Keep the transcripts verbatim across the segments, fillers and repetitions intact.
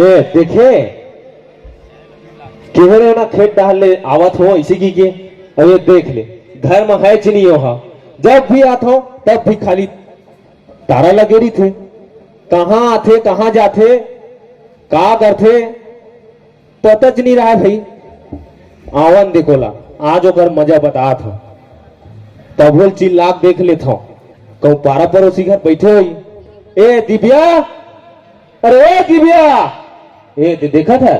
ए, देखे, केहरे ना खेत डाल ले आवत हो, इसी की के, अब ये देख ले, घर में है च नहीं हो, जब भी आत हो, तब भी खाली तारा लगे रहिथे। कहाँ आथे, कहाँ जाथे, का करथे, पता च नहीं रहा भाई। आवन देखो ला, आज ओकर मजा बतात हो, तब बोल चिल्ला के देख लेत हो, कहूँ पारा पड़ोसी घर बैठे होई, "ए दिव्या, अरे ए दिव्या, ए दे, देखत है,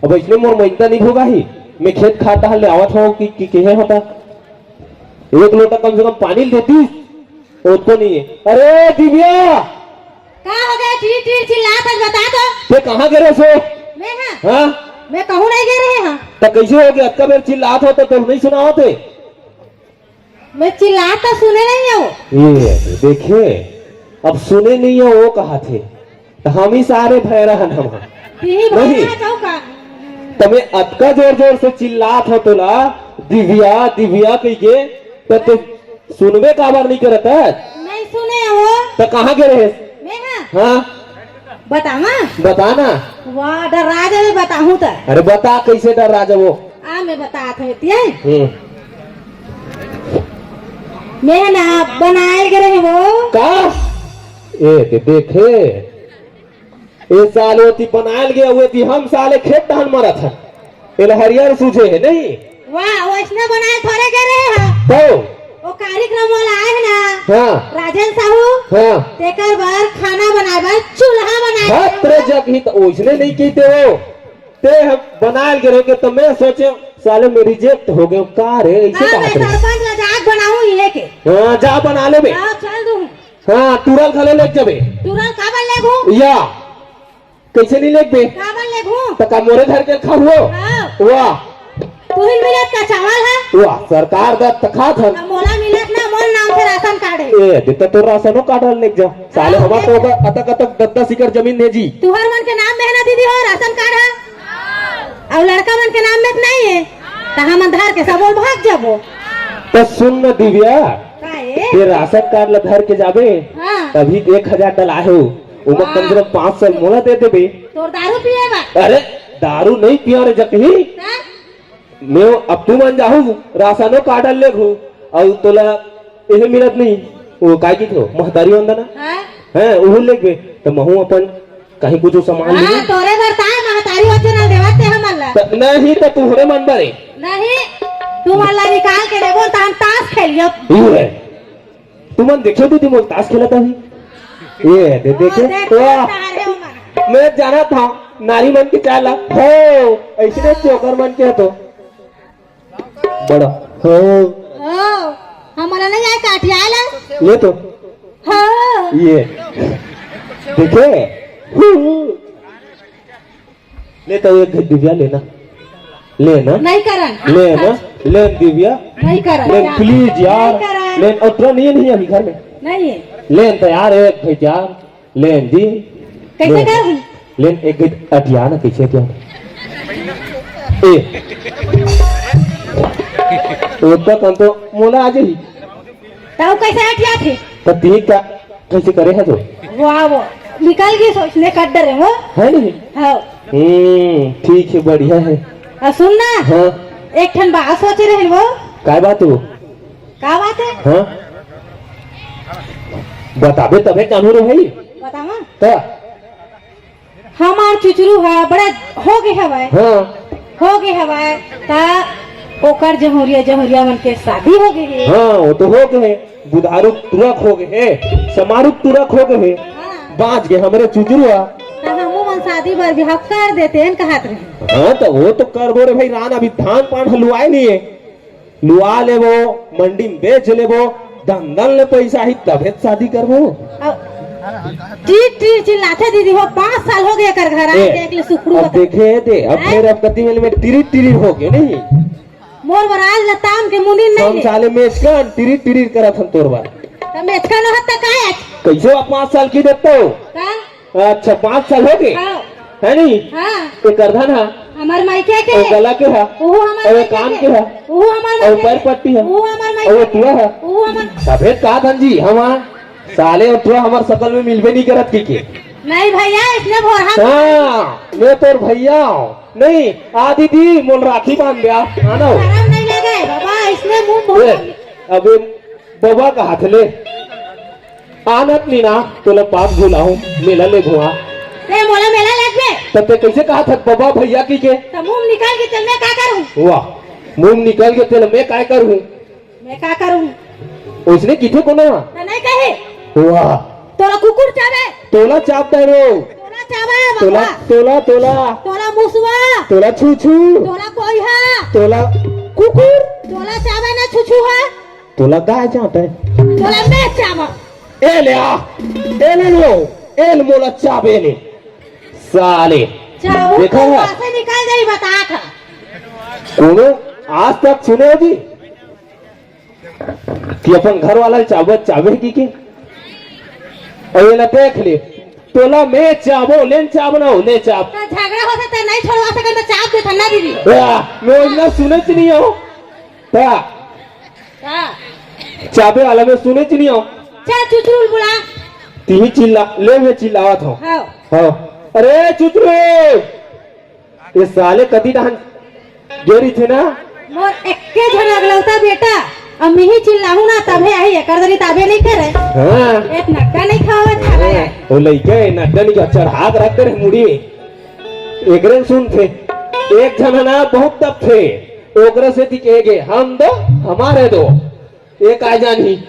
अब इसने मोर मइनता नहीं भोगा ही, मैं खेत खार डाहर ले आवत हो कि, कि केहे होता, एक लोटा कम से कम पानी ल देती।" ओतको नहीं है। अरे दिव्या! का हो गया? टीर टीर चिल्लात हस, बता तो। ते कहाँ गे रहे सो? मैं हाँ। हाँ? मैं कहूँ नहीं गे रहे हाँ। तो कैसे हो गया? अतका बेर चिल्लात हो तो तुम नहीं सुनावत हे? मैं चिल्लात तो सुने नहीं हो। ये देखे, अब सुने नहीं हो वो कहा थे। त हम ही सारे भैरा हन हम। तिही नहीं। भैरा हव का? त मैं अतका जोर जोर से चिल्लात हो तोला, "दिव्या, दिव्या" कहिके, त तू सुनबे काबर नहीं करत हस? नहीं सुने हो। त कहाँ गे रहेस? मैं हाँ। हाँ? बतावा? बता ना। वाह, डर्रा जाबे बताहूँ त। अरे बता, कैसे डर्रा जाबो? आ, मैं बतात हूँ, एती है। हम्म। मैं ना बनाए गे रहे वो। का? ए, ते देखे। ए साले ओती बनायल गे, अउ एती हम साले खेत डाहर मरत हन। एला हरियर सूझे हे, नहीं? वाह, वैसने बनाए थोड़े गे रहे हो। तो? वो कार्यक्रम वाला आए है ना? हाँ। राजेंद्र साहू? हाँ। तेकर बर खाना बनाए बर चूल्हा बनाए बर। जगही तो ओइसने नहीं कीते हो। ते हम बनायल गे रहे के, तो मैं सोचे, साले मैं reject हो गए, का रे, ऐसे हाँ, बात मैं रे। सरपंच ला जाके बनाऊँ ये के। हाँ, जा बना ले बे। हाँ, चल दूँ। हाँ, टूरा ल घलो लेग जाबे। टूरा ल काबर लेगहूँ? या, कैसे नहीं लेग बे? काबर लेगहूँ? त का मोरे घर के खाहू हो? हाँ। वाह। तुहिन मिलत का चावल है? वाह, सरकार दा त खात हन। अब मोला मिलत ना, मोर नाम से राशन कार्ड है। ए, दे त तोर राशनो कार्ड हर लेग जा। साले हाँ, हमार तो देख। ओकर अतक अतक दस दस एकड़ जमीन हे जी। तुहर मन के नाम में है ना दीदी हो राशन कार्ड है? अउ लड़का मन के नाम में तो नहीं है, त हमन धर के सबो भाग जाबो। त सुन न दिव्या, का ए? ते राशन कार्ड ला धर के जाबे, हाँ। तभी एक हजार डलाए हो, ओमा वाह। कम से कम पाँच सौ मोला दे देबे। तोर दारू पिए बर? अरे, दारू नहीं पिया रे जकही। हाँ? मैं अब तुमन जाहू, राशनो कार्ड लेगहू, अउ तोला एहे मिलत नहीं, वो काय की थो, महतारी वंदना? हाँ। हैं, उहू लेगबे, त महू अपन कहीं कुछ सामान हाँ, लेबे। तोरे बर ताय महतारी वंदना देवत ते हमन ला। त नहीं त तुहरे मन बरे। नहीं, तुमन ला निकाल के देबो त हम ताश खेलियो। यू है। तुमन देखे दीदी मोर ताश खेलत अभी। ये दे देखे। हाँ, देख, वाह। तारे हो मन। मैं जाना था, नारी मन के चाला। हो, ऐसने चोकर मन के तो। बड़ा। हो। हो, हमला नहीं आए काठियाला। ये तो। हो। ये। देखे? ले तो एक घड़ी दिव्या लेना। लेना। नहीं करन। लेना। ले दिव्या। नहीं करन। ले please यार। नहीं करन। ले, अउ तोरा नहीं है, नहीं है अभी घर में। नहीं है। ले तो यार, एक घड़ी यार। लेन जी। कैसे लेन। करूँ? लेन एक गीत अटिया ना, कैसे अटिया ना? ए। ओतका कन तो मोला आ जाही। तब कैसे अटिया थे? त ती का कैसे करे है तो? वाह, वो निकल गई सोचने कट डरे हो। है नहीं? हाँ। हम्म, ठीक है, बढ़िया है। आ, सुन ना। हाँ। एक ठन बात सोचे रहे वो। काय बात हो? का बात है? हाँ? बताबे तबे जानू रे भाई। बतावा? त? हमार चुचरू ह बड़ा हो गे हवय। हाँ। हो गे हवय। त ओकर जहुरिया, जहुरिया मन के शादी हो गे हे। हाँ, वो तो हो गे हे। बुधारू तुरक हो गे हे। समारू तुरक हो गे हे। हाँ। बाँच गे हमरे चुचरू ह। त हमू मन शादी बर बिहाव कर देते, एन कहत रहे। हाँ, त वो तो करबो रे भाई, रान अभी धान पान ह लुआए नहीं हे। लुआ लेबो, मंडी में बेच लेबो, धन धन ले पैसा ही तभे त शादी करबो। अब टीट टीट चिल्लाथे दीदी हो, पाँच साल हो गे एकर घर आए, ए, देख ले सुखड़ू अब बता। देखे दे, अब हैं? फिर अब कति मेल में टिरी टिरी हो गे नहीं। मोर बर आज लताम के मुनिन नहीं हम ले। साले मेचकन टिरी टिरी करत हन तोर बर। त मेचकन होत त काय आज? कैसे अब पाँच साल की देतो? का? अच्छा, पाँच साल हो गे? हाँ। है नहीं? हाँ। एकर धन हा? हमर मायके के। ओ गला के हा? ओहो हमर और मायके कान के। के हा? ओहो हमर और मायके पैर के। पट्टी हा? ओहो हमर मायके और के। टुआ हा? ओहो हमर तभे का धन जी, हम साले और टुआ हमर सकल में मिलबे नहीं करत की के? नहीं भैया, इसने भोरहा हाँ, मैं तोर भैया हूँ। नहीं, आ दीदी, मोल राखी बांध दिया। आनो। शर्म नहीं लगे बाबा, इसने मुंह ए, भोरहा। अबे बाबा का हाथ ले। आनत नी ना, तोला पास घुलाहूं, मेला ले घुआ। ते मोला मेला ले बे। तब ते कैसे कहा था बाबा भैया की के? त मुंह निकाल के चल, मैं का करूं? वाह, मुंह निकाल के चल, मैं काय करूं? मैं का करूं? उसने किथे को ना? त नहीं कहे। वाह। तोला कुकुर चाबे। तोला चाबता रो। तोला चाबे तोला बाबा। तोला तोला। तोला मुसवा। तोला छू छू। तोला कोइहा। तोला कुकुर। तोला चाबे ना छुछुहा। तोला गाय चाबे। तोला मैं चाबा। ए ले आ। ए ले लो। ए ले मोला चाबे ले। साले। चाबू देखा तो है? पासे निकल जाई, बता था। कोनो आज तक सुने हो जी कि अपन घर वाला चाबत चाबे की के? और ये ला देख ले, तोला मैं चाबो, लेन चाब ना हो, ले चाब। तो झगड़ा होता तो नहीं छोड़वा सके तो चाब दे था ना दीदी। बा, मैं इतना सुने च नहीं हो। बा, हाँ। चाबे वाला मैं सुने च नहीं हो। चल चुचरुल बुला। तिही चिल्ला, ले मैं चिल्लावत हो। हाँ। हाँ। अरे चुचरू! ये साले कति डहन गेरी थे ना? मोर एक्के झन अगलौता बेटा, अब मिही चिल्लाहूं ना तभे आही, एकर दरी ताबे नहीं करे। हाँ। एक नट्टा नहीं खावे था हाँ। वो लइका है, नट्टा नहीं का चढ़ा के रख दे रहे मुड़ी में। एकरे सुन थे, एक झन ना बहुत तप थे, ओकरे से दिखे गे, हम दो, हमारे दो। एक आ जानी,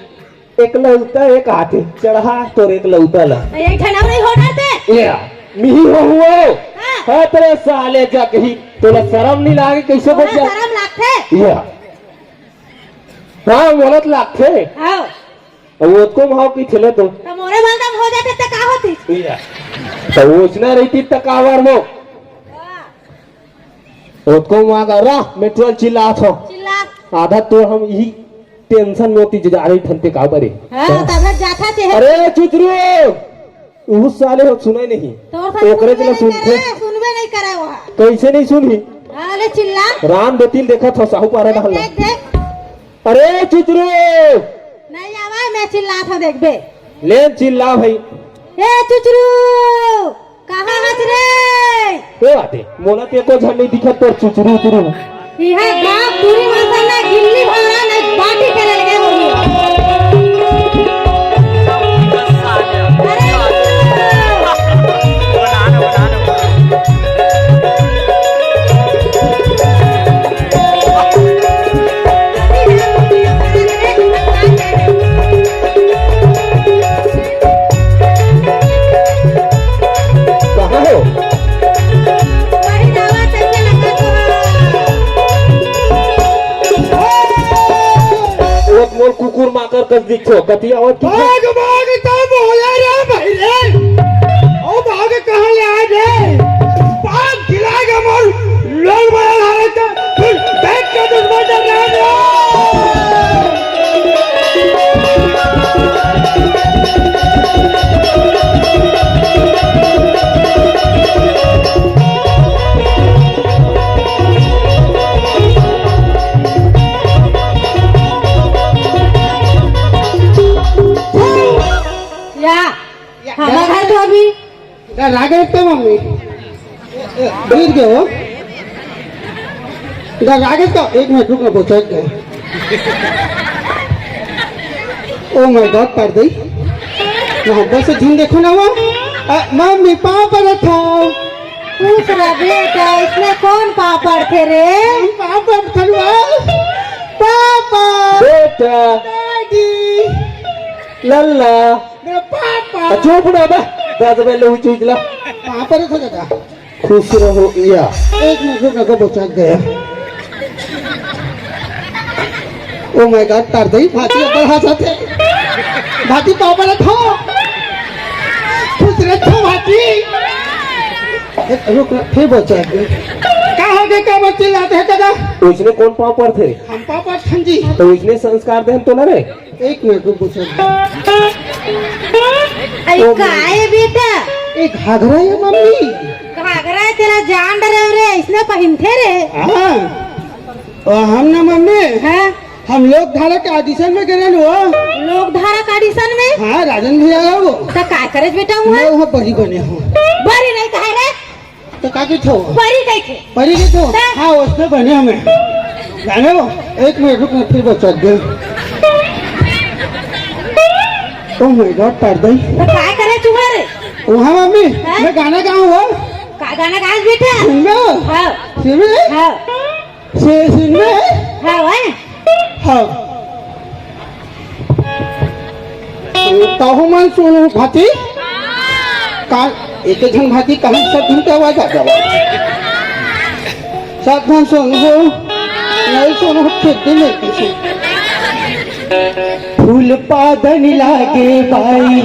एकलौता एक हाथे चढ़ा तोर एकलौता ला। एक झन अउ नहीं हो डरते। ये, मिही हो हुओ। हाँ। हाँ, तेरे साले जकही, तोला शरम नहीं लागे, कैसे बोल तोला जा? शरम लागथे? ये। हाँ, बोलत लागथे। हाँ। अब वो तो भाव की थिले तो। तो मोरे बलदम हो जाते तो का होती? ये। तो उसने रहती तो का वार वो? वाह। ओतको मांग रहा, मैं टोल चिल्लात हो। चिल्ला। आधा तो हम यही टेंशन में होती जा रही ठनते का बरे। हाँ, तब जाथा चेहरा। अरे चुचरू, उस साले हो सुने नहीं। तोर साथ ओकरे सुनबे चला नहीं सुनते। करे, सुनबे नहीं करे वो। कैसे नहीं सुनही? हाँ, ले चिल्ला। राम बेतिल देखा था साहू पारा देख, डालना। देख, देख। अरे चुचरू। नहीं आवा, मैं चिल्ला था देखबे। ले चिल्ला भाई। ए चुचरू। कहाँ हस रे? ए आते, मोला ते को झन नहीं दिखत तोर चुचरू उचरू। इहे गाँव पूरी मसाला गिल्ली भौंरा नहीं बाटी करे लगे होगी। अरे, कहाँ हो? वही दावा चल के लगा तो है। वो मोर कुकुर माकर कस दिखो, कतिया और की भाग, भाग, तब होला रे भाई रे। ओ भाग कहाँ ले आ गए? पाँच खिला के मोर लोग बड़ा हालत है। फिर बैठ के दुश्मन डर रहे हैं। या, हमारा घर तो अभी डरा गए तो मम्मी। गिर गए हो। डरा गए तो एक मिनट रुक ना, बचत गए। ओ माय गॉड, पड़ गई। मोहब्बत से झूम देखो ना वो। अ, मम्मी, पाँव पर रखो। खुश रह बेटा, इसमें कौन पाँव पड़ते रे? पाँव पर रखो। पापा। बेटा। डैडी। लल्ला। मेरा पापा। आ, चुप ना बे। दादा बे, लो, चुप ला। पापा ने खोजा था। खुश रहो या। एक मिनट रुक, रुक, बचा गया। ओ माय गॉड, तार दई, भाती अब्बल हंसत हे। भाती पापा ने खो। खुश रह, खो भाती। ए, रुक, रुक, फिर बचा गया। का हो गया, का बच्चे लाते हैं दादा? उसने कौन पाँव पर थे? हम पाँव पर थे जी। तो उसने संस्कार दे हम तो ना रे। एक मिनट रुक, पूछो। अरे ओ का मम्मी। है बेटा? ए घाघरा है मम्मी। घाघरा है, तेरा जान डरे रे, इसने पहिनथे रे। हाँ। ओ हम ना मम्मी। हाँ। हम लोकधारा के audition में गे रहेन वो। लोकधारा के audition में? हाँ, राजन भैया हे वो। त काय करेस बेटा मैं उहाँ? उहाँ बरी बने हँव। बरी नहीं कहे रे। त का कहिथो? बरी कहिथे। बरी कहिथो? त? हाँ, ओइसने बने हँव मैं। जाने वो, एक मिनट रुक ना, फिर बचा दे। Oh my God, तार दई। त काय करेस उहाँ रे? उहाँ मम्मी, हाँ? मैं गाना गाहूँ वो। का गाना गाएस बेटा? सुनबे? हाँ। सुनबे? हाँ। से सुनबे? हाँ, हाँ। हाँ। तहु मन सुनहू भांति। का, एके झन भांति कहूँ सब झन के आवाज आ जावा। सब झन सुनहू, नहीं सुनहू, फिर भी नहीं सुन। फूल पादन लागे बाई,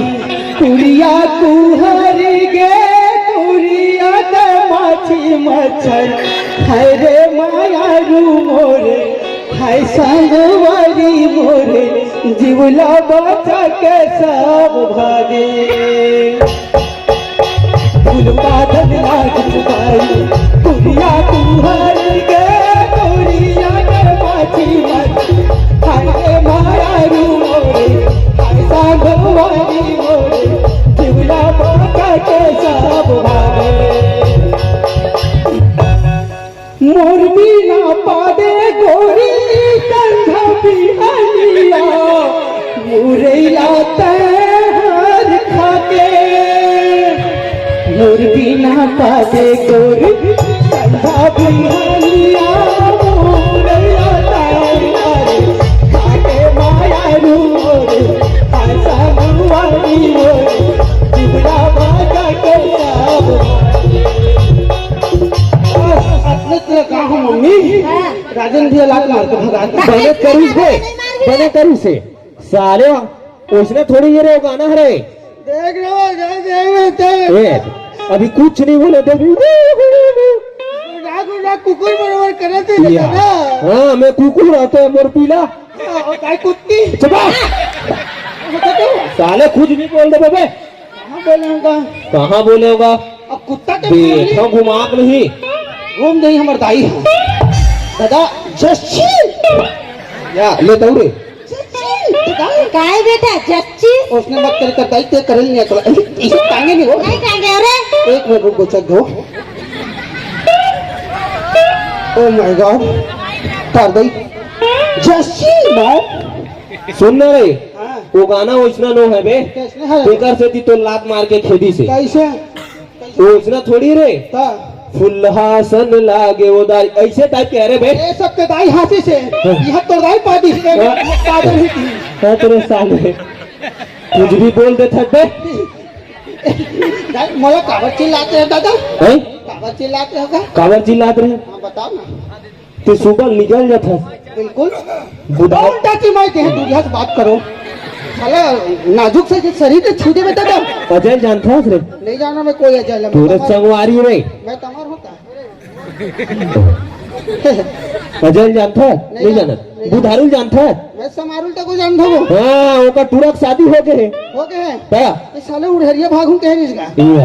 कुरिया कुहर गे, कुरिया के माछी मच्छर, हाय रे मायारू मोरे, हाय संगवारी मोरे, जीवला बचा के सब भागे। फूल पादन लागे बाई, कुरिया कुहर गे, कुरिया के माछी मच्छर, हाय रे मायारू मोरे, हाय संगवारी मोरे, जीवला बचा के सब भागे। मोर बिना पादे गोरी कंधा बिहनिया, मुरैला तैहर खाके। मोर बिना पादे गोरी कंधा बिहनिया, मुरैला तैहर खाके। माया रू मोर, आशा मुआरी मोर, जीवला बाजा के सब। बस, अतने तें का हो मम्मी? हाँ। राजन भैया लात मार के भगा दे। बने करिस बे, बने करिस हे। साले, ओइसने थोड़ी ये रे गाना हरे। देख रहे हो, देख रहे हो, देख रहे हो। ए, अभी कुछ नहीं बोले, देख। ना, ना, कुकुर बरोबर करत हे या। ना। हाँ, मैं कुकुर रहता है, मोर पीला। हाँ, और काय कुत्ती? चुप रह। साले, कुछ नहीं बोल दे बे। कहाँ बोले होगा? कहाँ बोले होगा? अब कुत्ता के देखो, घुमा के नहीं। घूम दे, हमर दाई ह। दादा, जस्सी। या, ले दौड़े। जस्सी, दादा। काय बेटा, जस्सी? ओइसने मत करे, तें दाई तें करे नहीं अकला। इसे, इसे टांगे नहीं हो। नहीं टांगे, अरे। एक मिनट रुक, गोचक दो। Oh my God। तार दाई। जस्सी, मार। सुन ना रे, हाँ। वो गाना ओइसना नो हे बे। कइसने हे? तेकर सेती तो लात मार के खेदिस हे। कइसे? ओइसना थोड़ी रे। हाँ। फुल्हा सन लागे वो दाई, अइसे type के हरे बे। ये सब तें दाई हाँसिस हे। हाँ। यह तोर दाई पादिस हे, हाँ। पादन ही थी। हाँ, तेरे साले। कुछ भी बोल देथस बे। दाई, मोला काबर चिल्लात रहे दादा? हैं? काबर चिल्लात रहे का? काबर चिल्लात रहे? हाँ, बताओ ना। तें सुबह निकल जाथस। बिल्कुल। बुधा- कौन टाकी माई के है, दूरिया से बात करो। साला नाजुक से शरीर के छू देबे त। अजय ल जानथस रे? नहीं जाना मैं कोई अजय ल। तोरे संगवारी रे। मैं तमर होता। अजय ल जानथस? नहीं नहीं जाना। जाना। नहीं बुधारू ल जानथस? मैं समारू ल तको जानथों। हाँ, ओकर टूरा के शादी हो गे हे। हो गे हे? हाँ। ये साले उड़हरिया भागूं कहे रिहिस गा। इया,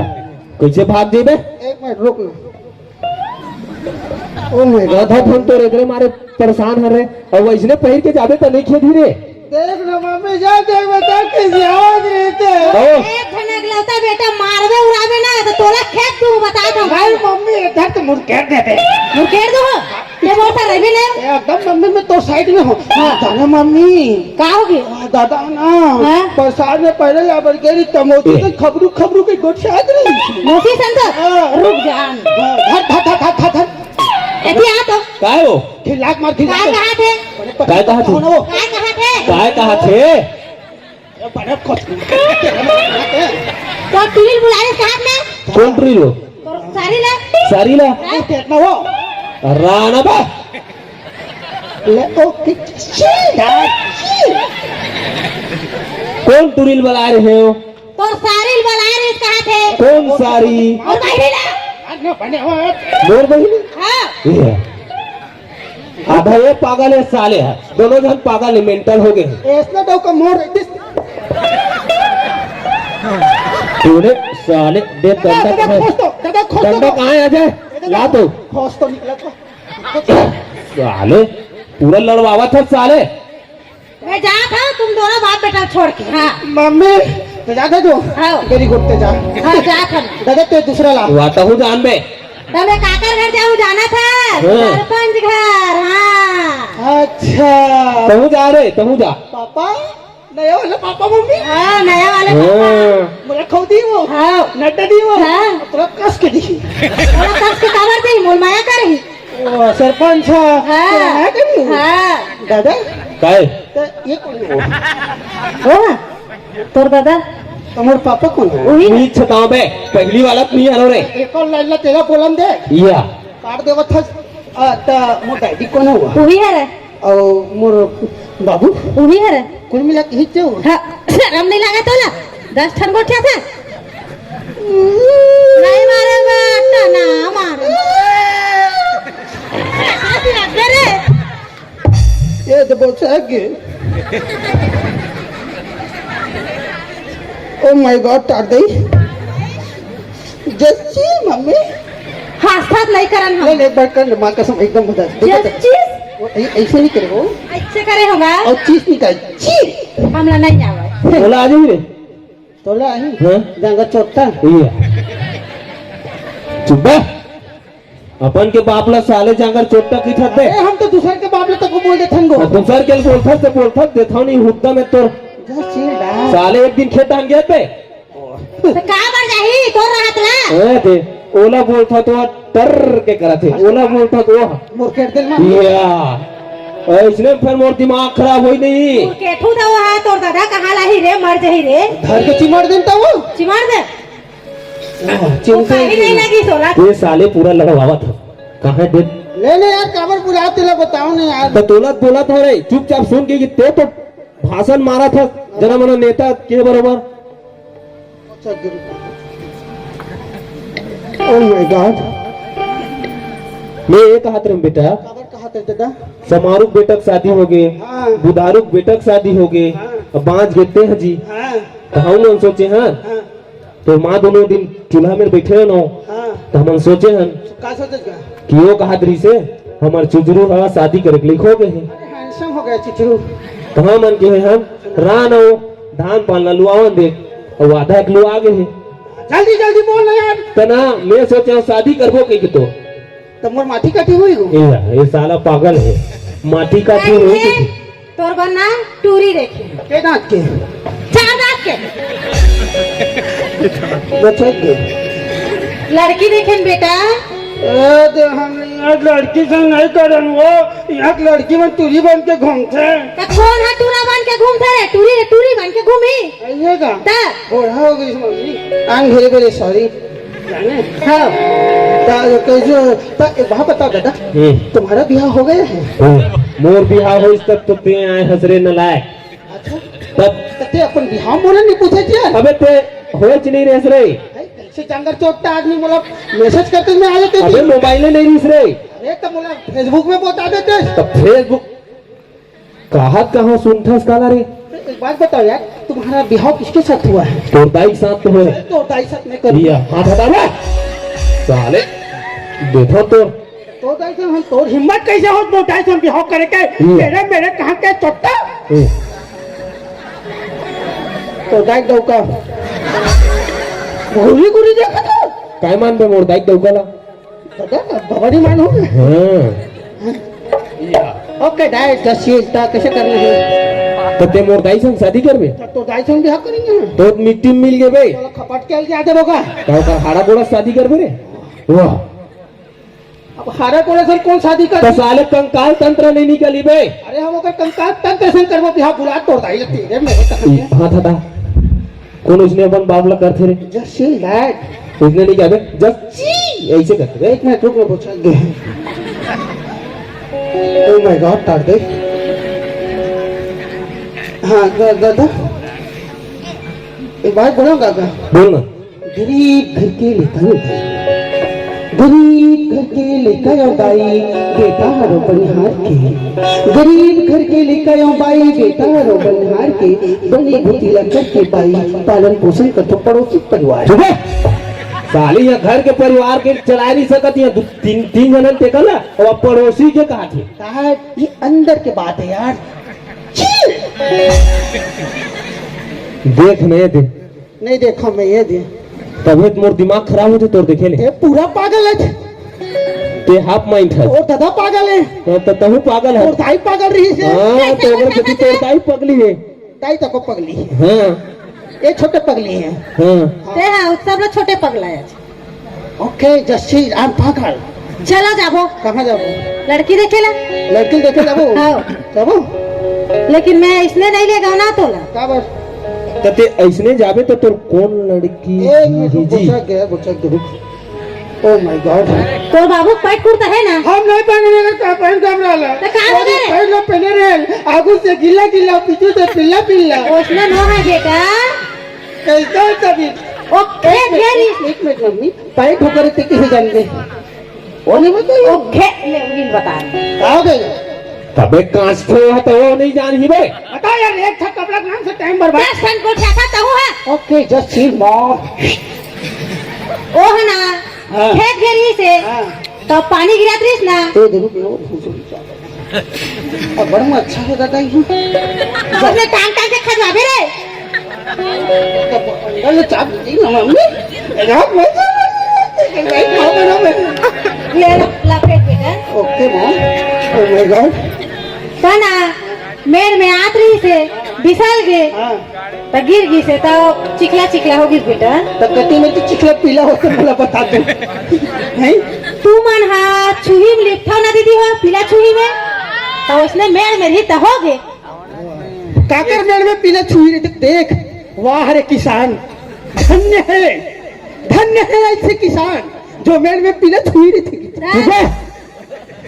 कइसे भाग जेबे? एक मिनट रुक ना। Oh my God। आधा धन तो एकरे मारे परेशान हरे, अउ वइसने पहिर के जाबे त नइ खेदही रे। देख ना मम्मी, जा देख बेटा, कइसे आवत रहिथे। ओ। एक झन अगलौता बेटा मारबे उड़ाबे ना, त तोला खेद दूँ, बता दो। भाई मम्मी, इधर तो मुड़केर देबे। मुड़केर दो? ये बहुत सारा भी नहीं। ए, एकदम मम्मी, मैं तो side में हूँ। हाँ। जाने मम्मी। का हो गे? हाँ, दादा ना, हाँ? बरसात में पहले या बर गेरी तमोती ए। तो खबरू खबरू के गोठियात रही। मौसी संत, हाँ। रुक जान। हाँ, धर, धर, धर, धर, धर, धर। एती आ तो। काय हो? खिलाक मार, खिलाक काय मार। कहा थे? बड़े पत्थर काय कहा थे? हो ना वो। काय कहा थे? काय कहा थे? ए, बड़े कोच-, तो टुरी ल बुलाए साथ में। कौन टुरी ल? तो सारी ला। सारी ला? हाँ? ए, पेट ना वो। राणा बा। ले, ओ, कि-, शी, शी। कौन टुरी ल बलाए रहे हो? तोर सारी ल बलाए रहे, कहा थे? कौन सारी? मोर बहिनी ला। अरे, बने हो। मोर बहिनी? हाँ। ये। आधा ये पागल है, साले है। दोनों जन पागल है, mental हो गए हैं। ऐसना तो का मोर दिस- तूने साले दे दादा, डंडा दादा, कहाँ है? खोस तो, दादा, खोस तो। डंडा कहाँ है, अजय? दादा, ला तो। खोस तो निकला था। साले, पूरा लड़वावा था साले। मैं जात हूँ तुम दोनों बाप बेटा छोड़ के। हाँ। मम्मी, तो जाते तू? हाँ। Very good, ते जा। हाँ, जात हूँ। दादा, ते दूसरा ला। वाह, तहूँ जान बे। तो मैं काकर घर जाऊँ, जाना था? हाँ। सरपंच घर, हाँ। अच्छा। तहूँ जा रे, तहूँ जा। पापा, नया वाला पापा मम्मी? हाँ, नया वाले पापा। हाँ। मोला खऊ दी वो। हाँ। नड्डा दी वो। हाँ। थोड़ा कस के दी। थोड़ा कस के काबर दी, मोर माया करही। ओ, सरपंच ह। हाँ। तो मैं करी हूँ। हाँ। दादा? काय? तो ये कौन है? ओ, तोर दादा? तुम्हारे पापा कौन है? वही। नी छताओ बे, पहली वाला तो नहीं आलो रे। एक और लाइन ला तेरा बोलन दे। या। काट देवत हस। आ, त मोर डैडी कौन हुआ? वही है रे। अउ मोर बाबू? वही है रे। कुल मिला के ही तो। हाँ, शर्म नहीं लगा तोला? दस ठन गोठिया था। नहीं मारे बेटा, ना मारे। अरे, ये तो बहुत सही है। Oh my God, टार दे। जस्सी, मम्मी। हाँ, साथ नहीं करन हम। नहीं, नहीं, एक बार कर ले, माँ कसम, एकदम बता। देखो तो। जस्सी? वो ऐ-, ऐसे नहीं करे वो। ऐसे करे होगा। और चीज निकाल, चीज। हमला नहीं आवे। बोला आ जाइए। तोला आही? हाँ? जांगर चोट्टा। ये। चुप बे। अपन के बाप ला साले जांगर चोट्टा की ठत बे। अरे, हम तो दूसर के बाप ला तको बोल देथन गो। हाँ, दूसर के बोलथस ते बोलथस, देथव नहीं हुद्दा में तोर। जा चिल डा। साले एक दिन खेत आन गया बे। तो का बर जाही तोर रहत ला? ए दे, ओला बोलथव तो टर के करत हे, ओला बोलथव तो। मोर केट दिल मा। या। ऐसने फिर मोर दिमाग खराब होई नहीं। मोर केठू तो वो है, तोर दादा कहाँ लाही रे, मर जाही रे। धर के चिमड़ देन तो वो। चिमड़ दे। वाह, वो चिमटे कहीं नहीं लगी सोला। ये साले पूरा लड़वावत हो। कहाँ दे? ले ले यार, काबर बुलाओ, तेला बताओ नहीं यार। तो तोला बोला था रे, चुपचाप सुन के कि ते तो भाषण मारा था, जना मना नेता के बरोबर। Oh my God। मैं ये कहत रहूं बेटा, काबर कहत रहे दादा? समारू के बेटा के शादी हो गए, हाँ। बुधारू के बेटा के शादी हो गए, हाँ। अब बांच गए ते हजी। हाँ। तो हम लोग सोचे, हाँ, हाँ। तो माँ दोनों दिन चूल्हा में बैठे रहनो, हाँ। तो हमन सोचे हन का सोचे का? कि वो कहत रही से, हमार चुजरू हवा शादी करे के लिए हो गए हैं। अरे, handsome हो गया चुजरू। कहाँ मन के हैं हम? रान हो, धान पान ला लुआवन दे, और आधा एक लुआ गए हैं। जल्दी, जल्दी बोल ना यार। तो ना, मैं सोचे हूँ शादी करबो कही के तो। तो मोर माटी काटी हुई हो। ए, ये साला पागल है, माटी काटी हुई है। तोर बर ना टूरी देखे। के दांत के? चार दांत के। बचत के। लड़की देखे न बेटा। ए, दे हम यहाँ लड़की से नहीं करन वो, यहाँ लड़की मन टूरी बन के घूमते हैं। तो कौन है टूरा बन के घूमते रे? टूरी रे, टूरी बन के घूमी। आइएगा। ता? बूढ़ा हो गई mummy. I'm very, very sorry। जाने? हाँ। ता, कैसे, ता, एक बात बताओ दादा, हम्म। तुम्हारा ब्याह हो गया है? हम्म। मोर बिहाव होइस तब तो ते आए हस रे नलायक। अच्छा। तब तो ते अपन बिहाव मोला नहीं पूछे क्या? अबे ते होच नहीं रहस रे। भाई, कैसे जांगर चोट्टा आदमी मोला message करते मैं आ जाते अबे थे। मोबाइल नहीं रहीस रे। अरे तो मोला Facebook में बता देते। तो Facebook कहात कहाँ सुनथस काला रे? एक बात बताओ यार, तुम्हारा बिहाव किसके साथ हुआ है? तोर दाई के साथ तो होए। तो दाई साथ में कर। लिया, हाथ हटा बे। साले, देखो तो। तो दाई से हम, तोर हिम्मत कैसे हो, तो दाई से हम बिहाव करे के? हम्म। तेरे मेरे कहाँ के चोट्टा? हम्म। तो दाई डौका। घूरी घूरी देखा था। काय मान बे मोर दाई डौका ला? दादा, बड़ी मान हो गए। हाँ। OK, दाई, जशील, ता कैसे करना है? तो ते मोर दाई संग शादी करबे? तो, तो दाई संग बिहाव करेंगे ना। तो मिट्टी में मिल गए बे। चलो, खपट के अलगे आ जाओगा। तो का हाड़ा गोड़ा शादी करबे रे? वाह। अब हाड़ा गोड़ा से कौन शादी कर? तो साले कंकाल तंत्र नहीं निकली बे। अरे, हम ओकर कंकाल तंत्र से करबो बिहाव, बुला तोर दाई लगती है, मेरे कसम से। हाँ, था, था। कौन उसने अपन बाप ला करथे रे? जशील दाई। उसने नहीं कहा बे, जस्सी, ऐसे करते बे। एक मिनट रुक, मैं पूछा गया। Oh my God, तार दे। हाँ, दा-, दादा। एक बात बोलो काका। बोल ना। गरीब घर के लइका यो दाई, गरीब घर के लइका यो दाई, बेटा हरो बनिहार के। गरीब घर के लइका यो बाई, बेटा हरो बनिहार के। बनी भूती ला करके बाई, पालन पोषण करथो पड़ोसी परिवार। चुप बे। साली, यहाँ घर के परिवार के चलाए नहीं सकत, यहाँ दू, तीन, तीन जनन तेकर ला, और अब पड़ोसी के कहा थे? साहब, ये अंदर के बात है यार। छी! देख नहीं दे। नहीं देखा मैं ये दे। तबे तो मोर दिमाग खराब होथे तोर देखे ले। ये पूरा पागल है। ते हाफ माइंड है। और दादा पागल है। हाँ, तो तहू पागल है। और दाई पागल रही से। हाँ, तो अगर कभी तोर दाई पगली है। दाई तको पगली है। हाँ। ये छोटे पगली है। हाँ। ते हाँ, सब लोग छोटे पगला है। ओके, जस्सी, आई एम पागल। चलो जाबो। कहाँ जाबो? लड़की देखे ला। लड़की देखे जाबो? हाँ। जाबो? लेकिन मैं इसने नहीं लेगा ना तोला। का बस? त ते ऐसने जाबे तो तोर कौन लड़की एक मिनट रुक, जी? बोचक गया, बोचक गया, रुक। Oh my God। तोर बाबू पैंट कुर्ता है ना? हम नहीं पहने रहे, का पहन के हम रहला? तो का हो गए? पहन लो, पहने रहे। आगू से गीला गीला, पीछू से पिल्ला पिल्ला। ओसना नो है बेटा। कैसा तभी? ओके, एक मिनट, very एक मिनट मम्मी, पैंट ऊपर इतने किसे जान दे? वो नहीं बता। ओके, ले, उन्हीं बता। का हो गया? तबे कांच को है तो वो नहीं जान ही बे। बता यार, एक था कपड़ा के नाम से टाइम बर्बाद। दस घंटा को क्या था तो है? ओके, जस्ट चिल मॉम। ओ है ना, हाँ। खेत गे रहिस हे, हाँ। त पानी गिरत रहिस ना। ए, देखो, देखो, अब बड़ा अच्छा हो जाता है। अपने टांग टांग के खजवाबे रे। अंदर ले चाप दी ना मम्मी। रात में भाई खाओ ना मैं। ले ला, लपेट बेटा। ओके मॉम। Oh my God। कहना, मेड़ में आत रहिस हे, बिसल गे। हाँ। त गिर गिस हे, त चिखला चिखला हो गिस बेटा। त कति में तो चिखला पीला होथे, मोला बता दे। हैं? तू मन हा छुही में लिपथव ना दीदी हो, पीला छुही में। त उसने मेड़ में रही त हो गे। काकर मेड़ में पीला छुही रहिथे? देख, वाह रे किसान, धन्य है, धन्य है ऐसे किसान जो मेड़ में पीला छुही रहिथे। ठीक है?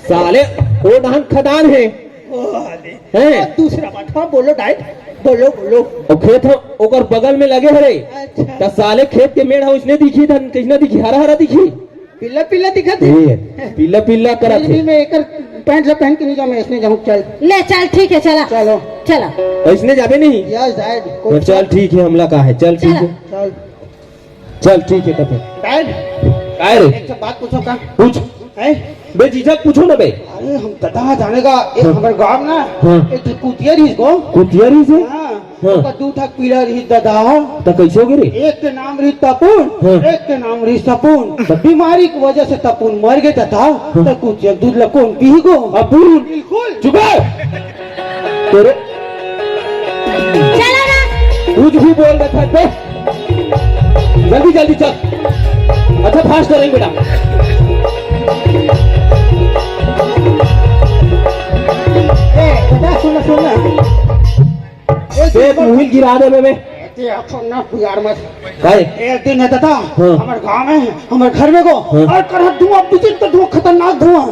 साले, वो डहन खदान है। ओ, अरे। हैं? और दूसरा बात, हाँ, बोलो डाइट, बोलो, बोलो। ओ खेत ह, ओकर बगल में लगे हरे। अच्छा। त साले खेत के मेड़ ह, उसने दिखी धन, कैसना दिखी? हरा हरा दिखी। पीला पीला दिखत हे। ए, पीला पीला करत फिर हे। भी मैं एकर पैंट ला पहन के नहीं जाऊँ, मैं इसने जाऊँ, चल। ले चल, ठीक है, चला। चलो। चला। ऐसने जाबे नहीं? Yes, diet. तो चल, ठीक है, हमला का है, चल, ठीक चला। है। चल। चल, ठीक है, तब। डाइट। काय रे? एक ठो बात पूछो का? पूछ। हैं? बेझिझक पूछो ना बे। अरे, हम तता जाने का, एक हाँ। हमारे गांव ना, हाँ। एक ठो कुतिया रहिस गो। कुतिया रहिस हे? हाँ। हाँ। ओकर दू ठक पीला रहिस दादा। त कैसे हो गे रे? एक के नाम रहिस तपुन, हाँ। एक के नाम रहिस सपुन। तब? बीमारी की वजह से तपुन मर गे दादा, हाँ। त कुतिया दूध ला कौन पीही गो? अपुन। बिल्कुल। चुप है। तेरे चला ना। कुछ भी बोल रहा था बे। जल्दी जल्दी चल। अच्छा फास्ट करेंगे बेटा। ए, बेटा सुन सुन। ए, बे, तू ही गिरा दे बे। ए, ते अपन ना बिगाड़ मत। काय? एक दिन है दादा, हाँ। हमारे गांव में, हमारे घर में को, हाँ। और कर धुआं, विचित्र धुआं, खतरनाक धुआं।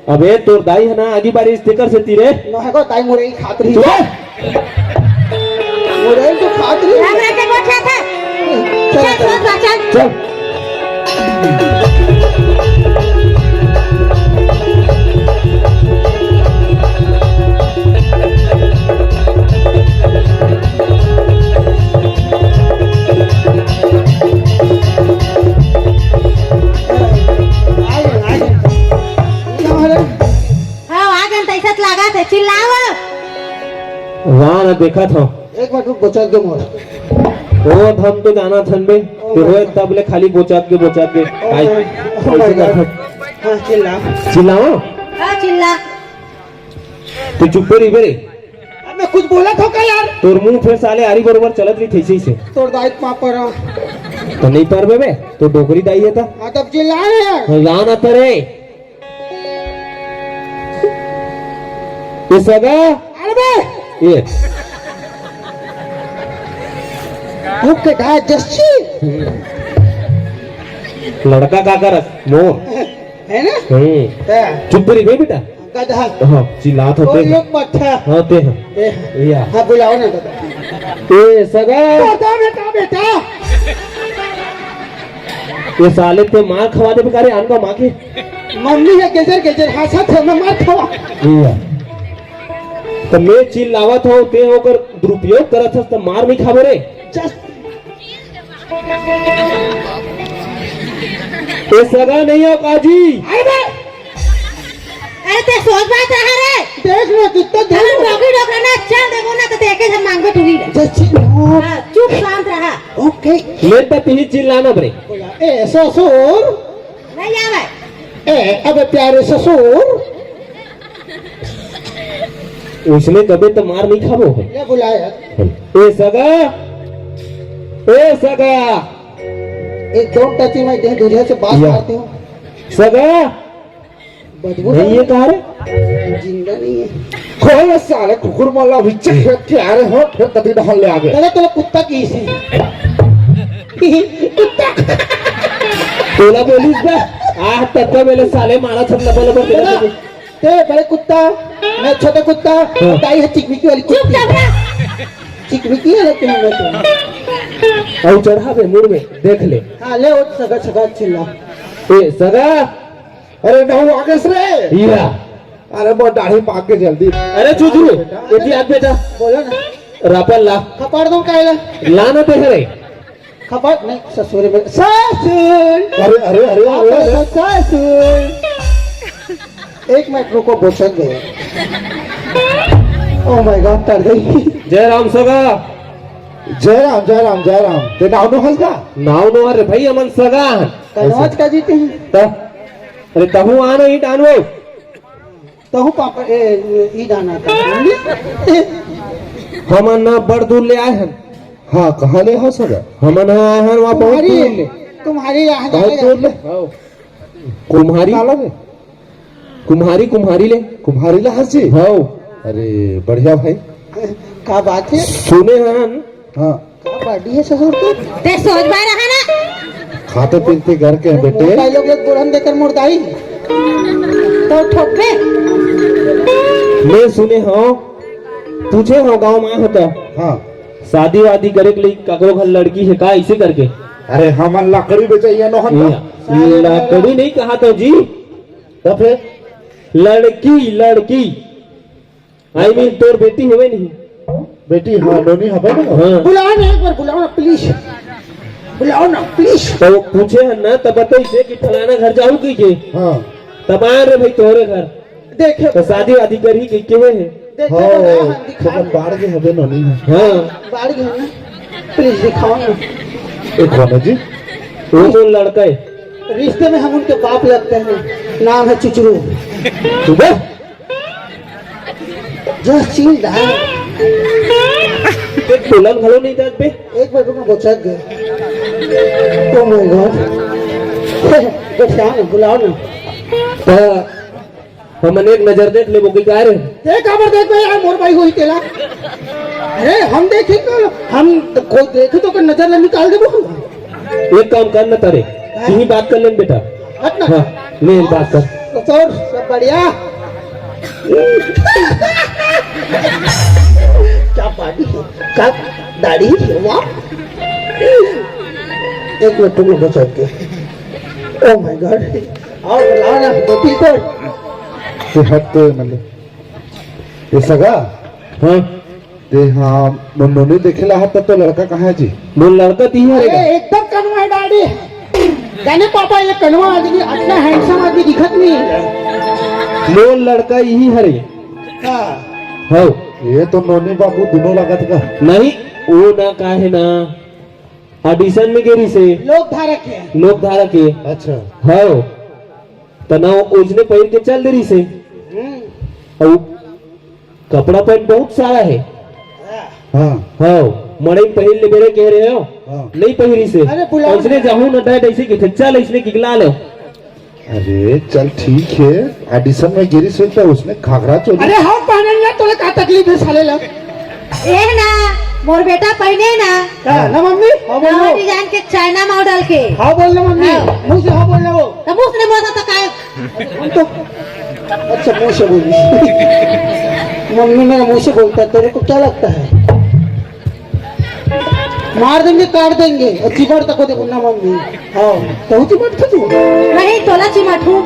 अबे तोर दाई है ना, आगी बारिश तेकर से तीरे। नहको दाई मुरई खात रही। चुप। मुरई तो खात रही। राम राम के गोठा था। चल, चल, चल। चल, चल। चल। आ गए, आ गए। क्या हो रहा है? हाँ, आ गन तैसत लागत हे, चिल्लाव। वाह ना, देखत हव। एक बार रुक, बोचत दे मोर। ओ, हम तो जाना थन बे, ओ ते भाई। रोए तब ले खाली बोचत के, बोचत के। ओ आई, भाई, ओ कैसे भाई। करत? हाँ, चिल्ला। चिल्लाव? हाँ, चिल्ला। तू चुप रही बे रे। अब मैं कुछ बोला था का यार? तोर मुंह फेर साले आरी बरोबर चलत रही थे इसी से। तोर दाई पापा रहा। तो नहीं पारबे बे, तो डोकरी दाई है ता। हाँ, तब चिल्ला रहे हैं। हाँ, ला ना तरे। ये सगा? अरे बे! ये। ओके, दा जस्सी। लड़का का करत? मोर। है ना? हम्म। हाँ। चुप रही बे बेटा। गधा। हाँ, चिल्लात हो कोई ते। लोग पट्ठा। हाँ, ते हैं। ते हैं। या। हाँ, बुलाओ ना दादा। ए, सगा। पता बेटा, बेटा। ये साले ते मार खवा दे बेकार, आन का माँ के। मम्मी है गेजर गेजर, हाँ, साथ है, मैं मार खवा। या। तो मैं चिल्लावत हूँ, ते ओकर दुरुपयोग करत हस, तो मार नहीं खाबो रे। जस्ट। ये सगा नहीं हो काजी। अरे बे। अरे ते सोच बात रहा रे। देख लो कितना अरे देर। डोकरी डोकरा ना चल देबो ना तो ते के सब मांगबे तू ही। जय श्री राम। हाँ, चुप शांत रहा। ओके। ले त तिही चिल्लाना बरे। ए ससुर। नहीं आवे। ए अबे प्यारे ससुर। उसने कबे तो मार नहीं खाबो। ले बुलाया। ए सगा, ए सगा। एक दो टची में दे दूरिया से बात या। करते हो। सगा। बदबू नहीं, ये कहाँ रे? जिंदा नहीं है। खोल साले कुकुर माला, अभी चेक करके आ रहे हो, फिर कभी डहल ले आगे। तेरा तेरा कुत्ता की सी। कुत्ता। तोला बोलिस बे। आह, तत्ता मेले साले मारा छत लबा लबा तेरा तेरा। ते बड़े कुत्ता, मैं छोटा कुत्ता, हाँ। दाई है चिकमिकी वाली चुप कुत्ती। कर बे। चिकमिकी वाला क्यों मैं तो? और चढ़ा बे मुड़ में, देख ले। हाँ, ले वो सगा, सगा चिल्ला। ए, सगा। अरे नहु आगेस रे। या। अरे मोर दाढ़ी पाक के जल्दी। अरे चुचरू, एती आत बेटा। बोलो ना। रापल ला। खपाड़ दो कायला। ला ना ते रे। खपाड़ नहीं, ससुर में। ससुर। अरे, अरे, अरे, अरे, अरे। ससुर। एक मिनट रुको, बोचक गए। Oh my God, तर गई। जय राम सगा। जय राम, जय राम, जय राम। ते नाव नो हस का? नाव नो हरे भाई, अमन सगा। कनवाज का जीते हैं। त-, अरे तहु आना ही डानवो। तहु पापा, ए, ई डाना का। हमन ना बड़ दूर ले आए हन। हाँ, कहाँ ले हो सगा? हमन हा आए हन, वहाँ बहुत तुम्हारी, दूर ले। तुम्हारी यहाँ बहुत जाएगा। दूर ले। हाँ। कुम्हारी? काला ले? कुम्हारी, कुम्हारी ले। कुम्हारी ले हंसी? हाँ। अरे, बढ़िया भाई। का बात है? सुने हन। हाँ। का body है ससुर के? ते सोच बाय रहा ना। खाते पीते घर के हैं बेटे। मोर भाई लोग एक बुढ़न देकर मुर्दाई। तो ठोकबे। मैं सुने हूँ, पूछे हूँ गाँव में होता। हाँ। शादी वादी करे के लिए काकरो घर लड़की है का, इसे करके? अरे, हमन लकड़ी बेचइया नोहन ये, तो। लकड़ी नहीं कहा तो जी। तो फिर? लड़की, लड़की। I mean, तोर बेटी हवे नहीं? बेटी, हाँ, नोनी हवे ना। हाँ। बुलाओ ना, एक बार बुलाओ ना, please। बुलाओ ना, please। तो वो पूछे हन ना, तब बताइसे कि फलाना घर जाहू कहिके। हाँ। तब आए रे भाई तोरे घर। देखे तो शादी वादी करही कहिके हे। देखे हाँ, तो ना, हाँ, दिखा तो दे। बाढ़ के हवे नोनी है। हाँ। बाढ़ गए ना, please दिखाओ ना। एक बार जी। वो तो लड़का है। रिश्ते में हम उनके बाप लगते हैं, नाम है चुचरू। सुबह? जय श्री राम। एक दुल्हन घलो नहीं जात बे। एक बार रुको, बोचक गए। Oh my God। बैठ जाओ ना, बुलाओ ना। तो हमन एक नजर देख लेबो कि का रे? ते काबर देखबे यार, मोर बाई होही तेला। अरे हम देखी तो, हम तो कोई देखी तो ओकर नजर ला निकाल देबो हम। एक काम कर ना तारे, हाँ। यही बात कर लेन बेटा। हट ना। हाँ, ले बात कर। तो और सब बढ़िया। क्या body है, क्या दाढ़ी है, वाह। एक मिनट तुम लोग बचा के। Oh my God। और बुलाओ ना, दो तीन को। ते हट तो मतलब। ये सगा? हाँ। ते हाँ, नोनी देखे ला हत तो लड़का कहाँ है जी? वो लड़का ती है रे। अरे, एकदम कनवा है दाढ़ी। जाने पापा, ये कनवा आदमी, अतना handsome आदमी दिखत नहीं है। वो लड़का यही हरे। हाँ। हो। ये तो नोनी बाबू दोनों लागत का। नहीं, वो ना का है ना। Audition में गे रहिसे। लोक धारा के। लोक धारा के। अच्छा। हव। त ना ओइसने पहिर के चल दे रहिसे। हम्म। अउ कपड़ा पैंट बहुत सारा हे। हाँ। हव। मड़ई पहिर ले बेरे कहे रहे हो। हाँ। नहीं पहिरिसे। अरे बुलाओ। ओइसने जाहू न डाय ऐसे कि चल ऐसने किगला लो। अरे चल ठीक है, audition में गे रहिसे त उसने घाघरा चोली। अरे हम पहनेंगे, तोला का तकलीफ है साले ला? ए ना, मोर बेटा पहने ना। का ना मम्मी? हाँ, बोलो। नवा design के China model के। हाँ बोल ना मम्मी, हाँ। मुंह से हाँ बोल ना वो। तो मुंह से नहीं बोलता तो काय? हम तो अच्छा मुंह से बोली। मम्मी मेरा मुंह से बोलता है, तेरे को क्या लगता है? मार देंगे, काट देंगे। और चिमट तक को देखो ना मम्मी। हाँ, तो चिमट था तू। नहीं, तोला चिमट हूँ।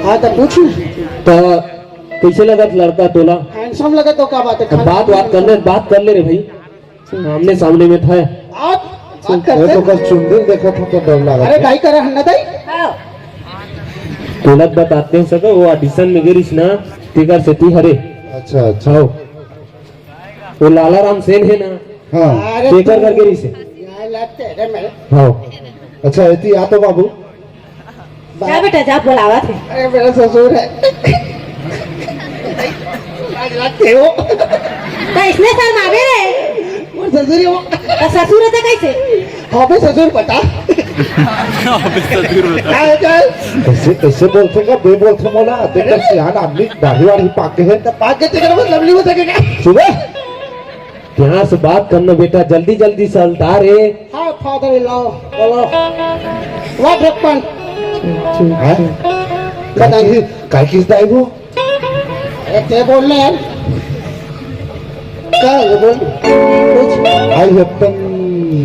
हाँ, तो पूछ। तो कैसे लगत लड़का तोला? Handsome लगे तो क्या बात है? अब बात, बात कर ले, बात कर ले रे भाई, आमने सामने में था। आप बात ये करते तो हैं। बस चुंदी देखा था तो डर लगा अरे था। भाई, करे हन्ना ताई। हाँ। तोला बताते हैं सका, वो audition में गे रहिस ना, तेकर सेती हरे। अच्छा, अच्छा। हाँ। वो लाला राम सेन हे ना, हाँ। अरे तेकर तू करके रहिसे। यार, लगते रे मेरे। हाँ। अच्छा, एती आ तो बाबू। जा बेटा, जा, बुलावत हे। अरे, मेरा ससुर हे। आज लगते हो। त इसने शर्मावे रे। मोर ससुर हे वो। त ससुर हे त कइसे? हाँ, मैं ससुर बता। अबे ससुर बता। क्या हो जाए? कइसे, कइसे बोलथे का? बे बोलथे मोला। देख, अरे। सियान आदमी, दाढ़ी वाढ़ी पाके हे। त पाके तेकर मतलब नहीं हो सकेगा। सुबह? ध्यान से बात करना बेटा, जल्दी जल्दी से उल्टा रे। हाँ, फादर इन लॉ, बोलो। What happened? हाँ? बताइए। काय किस दाई वो? ए, ते बोल ना यार। क्या है वो बोल? कुछ? I happen।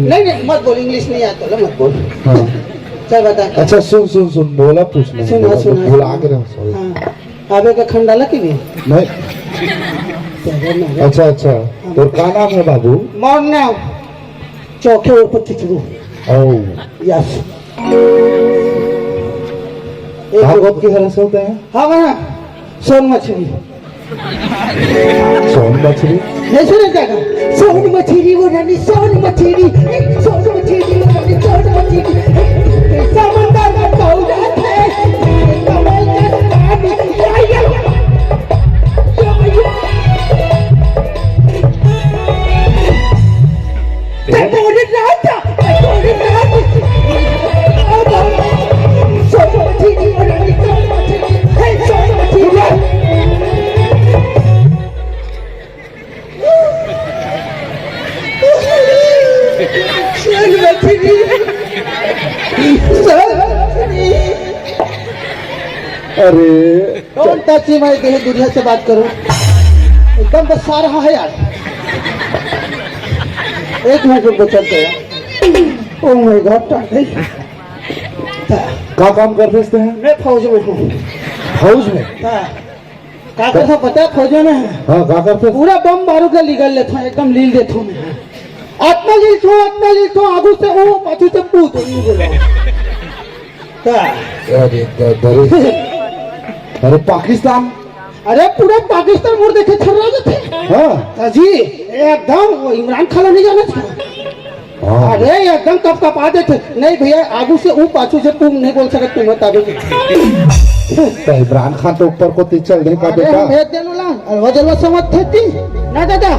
नहीं, नहीं, मत बोल, इंग्लिश नहीं आता ना, मत बोल। हाँ। चल बता। अच्छा, सुन, सुन, सुन, बोला पूछना है, सुना, बोला, सुना, भुला सुना। के रहा, sorry। हाँ। आवे का खंडाला की भी? नहीं। चलो ना। अच्छा, अच्छा। हाँ। तोर का नाम है बाबू? मोर नाम चौखे उर्फ चुचरू। ओ। Yes। एक आप लोग खुद की हरस होते हैं? हाँ, हाँ। सोन मछली। सोन मछली? नहीं सुने क्या? सोन मछली वो रानी, सोन मछली, सोन मछली वो रानी, सोन मछली। समंदर में तौला थे, कमल के पानी। या, या, या। या, या। अरे, Don't touch my देह, दुनिया से बात करो। एकदम बस आ रहा है यार। एक मिनट रुक, चलते हैं। Oh my God, टांग गई। का काम करते हैं? मैं फौज में हूँ। फौज में? हाँ। का करता पता है फौज में? हाँ, का करते? पूरा बम बारूद ला निगल लेता हूँ, एकदम लील देता हूँ मैं। आत्मा लील थो, आत्मा लील थो, आगू से वो, पाछू से पूत, ये बोला। का? अरे, द-, दरे। अरे, पाकिस्तान। अरे, पूरा पाकिस्तान मोर देखे थर्रा जाथे। हाँ। हाँ जी, एकदम वो इमरान खान नहीं जाना था। हाँ। अरे, एकदम कपकपा देथे। नहीं भैया, आगू से ऊ, पाछू से तू नहीं बोल सकत, तुम बता दो। तो इमरान खान तो ऊपर को तीर चल देगा अरे, बेटा। हम भेज देनु ला। अरे, वो जलवा समझ थे ती। ना दादा,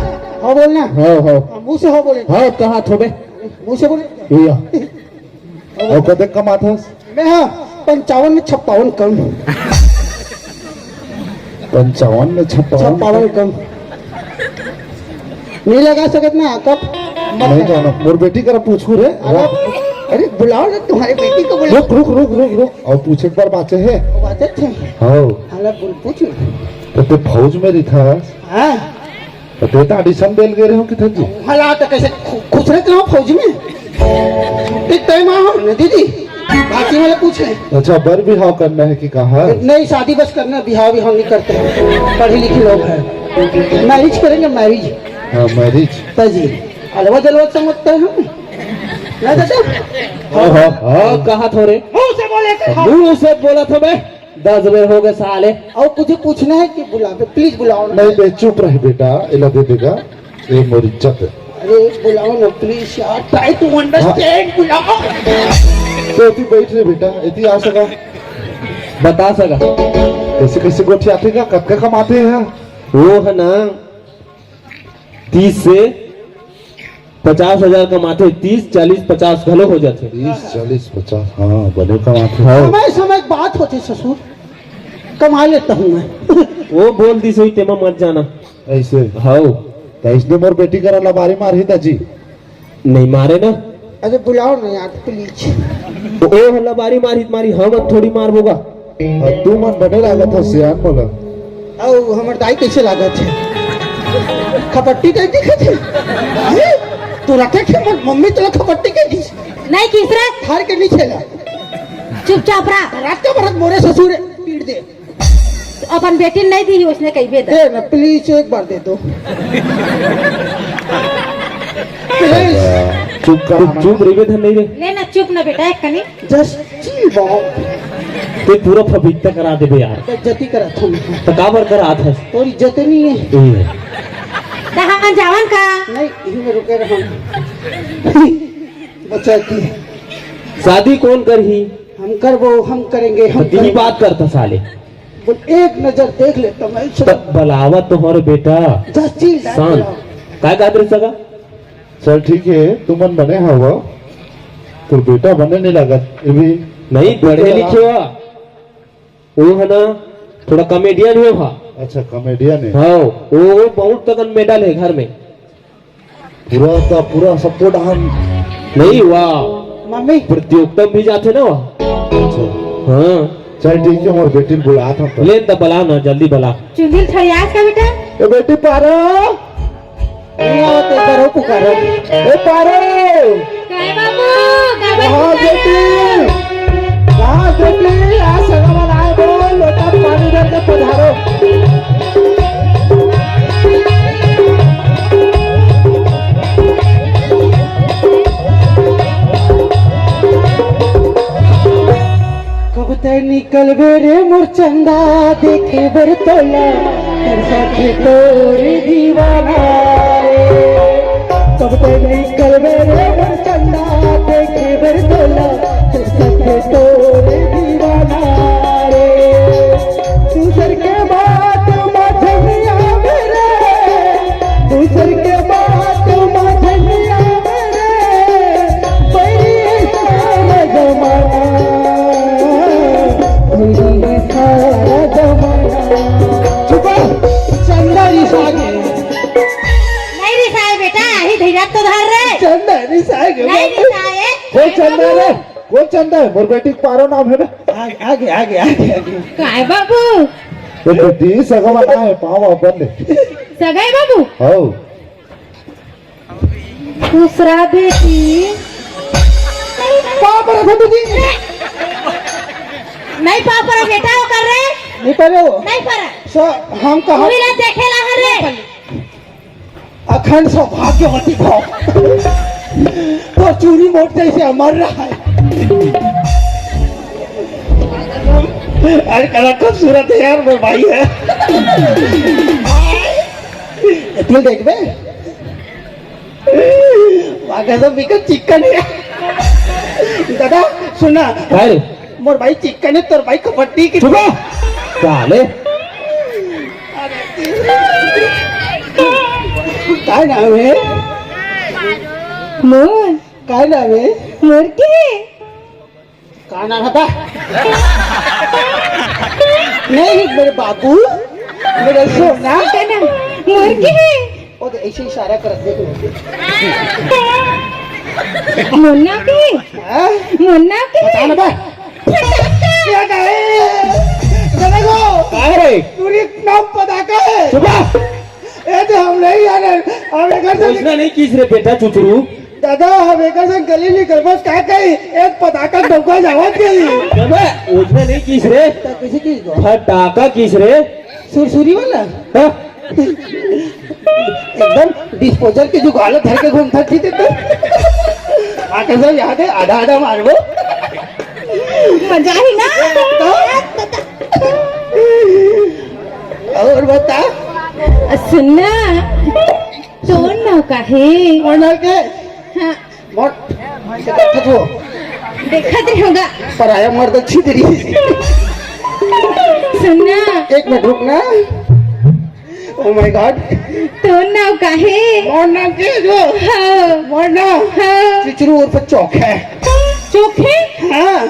हाँ बोलना। हाँ, हाँ। हाँ, मुंह से हाँ बोले। हाँ, कहा थो बे? मुंह से बोले। भैया। अउ कतेक कमाथस? मैं हाँ, पंचावन में छप्पावन कम। पंचावन में छप्पावन? छप्पावन कम। नहीं लगा सकत ना, कब? नहीं जाना। मोर बेटी करा पूछू रे। अरे, अरे, बुलाओ ना, तुम्हारे बेटी को बुलाओ। रुक, रुक, रुक, रुक, रुक। अउ पूछे एक बार बाचे हे। बाचे थे। हाँ। हाँ, बोल, पूछ। तो ते फौज में रहिथस? हाँ। तो ते तो audition देल गे रहे हो किधर जी? भला तो कैसे खु-, खुश रहते हो फौज में? ते तय माँ हो ना दीदी, बाकी वाले पूछ रहे। अच्छा, बर बिहाव करना है कि कहा? नहीं, शादी बस करना, बिहाव बिहाव नहीं करते हैं, पढ़े लिखे लोग हैं। Marriage करेंगे, marriage। हाँ, marriage। तो जी, अलवा जलवा समझते हैं हम। ना दादा? हाँ, हाँ, हाँ, कहा थो रे? मुंह से बोले थे। मुंह से बोला था मैं। दस बेर हो गए साले। और कुछ पूछना है कि बुला, please बुलाओ ना। नहीं बे, चुप रह बेटा, एला दे देगा, ये मोर इज्जत है। अरे बुलाओ ना please यार, try to understand, हाँ। बुलाओ। तो एती बैठ रे बेटा, एती आ सका। बता सका। कैसे कैसे गोठियाथे का, कतका कमाथे हैं? वो है ना, तीस से पचास हजार कमाथे, तीस, चालीस, पचास घलो हो जाथे। तीस, चालीस, पचास, हाँ, बने कमाथे। हाँ। समय समय के बात होथे ससुर, कमा लेता हूँ मैं। वो बोल दिस होही, तेमा मत जाना। ऐसे? हाँ। तो इसने मोर बेटी करा लबारी मारही दाजी। नहीं मारे ना। अरे बुलाओ ना यार, please। तो ओ ह लबारी मारही त मारही, हम अब थोड़ी मारबो गा। अउ तू मन बने लागत हो सियान मोला। अउ हमर दाई कैसे लागत हे? खपट्टी कह दिखत हे। हैं? तू रखे थे मन, मम्मी तोला खपट्टी कह दी। नहीं किस रे? घर के नीचे ला। चुपचाप रह। रात का बरत मोरे ससुर पीट दे। अपन बेटी नहीं दी, उसने कही बेटा। दे ना, please, एक बार दे दो। Please। चुप कर, चुप रहिबे धन नहीं रे। ले ना, चुप ना बेटा, एक कनी। Just chill, बाप। ते पूरा फबीता करा देबे यार। बेइज्जती करा तुम। तो काबर करा था? तोर इज्जत नहीं है। ए। कहाँ जावन का? नहीं, इही में रुके रहन। बचा के। शादी कोन करही? हम करबो, हम करेंगे, हम तो दिल्ली करेंगे। बात करता साले। बोल, एक नजर देख लेता मैं। तब बलावा तोहर बेटा। दस चीज डाल शांत। दिया। काय कहत रहे सगा? चल ठीक है, तुमन बने हव, तोर बेटा बने नहीं लागत, ये भी नहीं, पढ़े लिखे हो। वो है ना, थोड़ा कॉमेडियन है वहाँ। अच्छा, कॉमेडियन है। हाँ, वो बहुत तगन मेडल है घर में। पूरा का पूरा सपोर्ट हम नहीं हुआ। मम्मी। प्रतियोगिता में भी जाते ना वहाँ। अच्छा। हाँ। चल ठीक है, मोर बेटी बुलात हन तो। ले त बला ना, जल्दी बला। चुंदिल ठरियास का बेटा। ए बेटी पारो। नहीं आवत, एक बार और पुकारो। ए पारो। काय बाबू, काय बाबू, कहाँ काय बेटी? बाबू? कहाँ बेटी? आज सगा वाला आए बोल, लोटा पानी भर के पधारो। कब तै निकलबे रे मोर चंदा देखे बर तोला, कर साथे तोर दीवाना रे। कब तै निकलबे रे मोर चंदा देखे बर तोला, कर साथे तोर दीवाना रे। दूसर के बात मा झन आवे रे, दूसर के बात मा झन आवे रे। बैरी सारा जमाना, बैरी सारा जमाना। चुप रह, चंदा रिसा गे। नहीं रिसाए बेटा, आही धीरज तो धर रे। चंदा रिसा गे, नहीं बाबू। रिसाए। वो चंदा रे। कोन चंदा है? मोर बेटी के पारो नाम है ना? आगे, आगे, आगे, आगे, आगे। काय बाबू? ये बेटी सगा वाला है, पाँव अपन ले। सगा है बाबू? हाँ। दूसरा बेटी। पाँव पर रखो दीदी। नहीं पाँव पर बेटा, वो कर रे। नहीं पर वो। नहीं पर। सो, हम कहाँ? तू भी ला देखे ला हर रे। अखंड सौभाग्यवती भव। तो चूरी मोट जैसे अमर रहा है। अरे, कड़ा खूबसूरत है यार, मोर भाई है। तू देख बे। वाह, गजब बिकट चिकन है। दादा, सुना। भाई। मोर भाई चिकन है, तोर भाई कबड्डी के। चुप रह। साले। काय नाम है? मोर। काय नाम है? मोर के? का नाम है बा? नहीं, मेरे बाबू, मेरे सोना। का नाम? मोर के? वो तो ऐसे इशारा करत देख लो। मोर नाम के? हाँ? मोर नाम के? बता ना बा। फटाका। क्या कहे? देखो। का रे? पूरी नाम पटाखा है। चुप रह। ए तो हम नहीं जाने। हम एकर से ओइसना नहीं किस रे बेटा चुचरू। दादा, हम एकर से गली निकलबस का कही? एक पटाखा डौका जावत गई। अबे, ओइसना नहीं किस रे। तो किसी की गो? फटाका किस रे? सुरसुरी वाला? हाँ? एकदम डिस्पोजल के जुगाड़ धर के घूमता थी तो। आके सब याद है, आधा आधा मारबो। मजा ही ना। तो? और बता। सुनना, तोर नाव का हे? मोर नाव के? हाँ। मोर, देखत हो। देखत रहोगा। पराया मर्द अच्छी तेरी। सुनना। एक मिनट रुकना। Oh my God। तोर नाव का हे? मोर नाव के जो? हाँ। मोर नाव? हाँ। चिचरू उर्फ चोखे। चोखे? हाँ।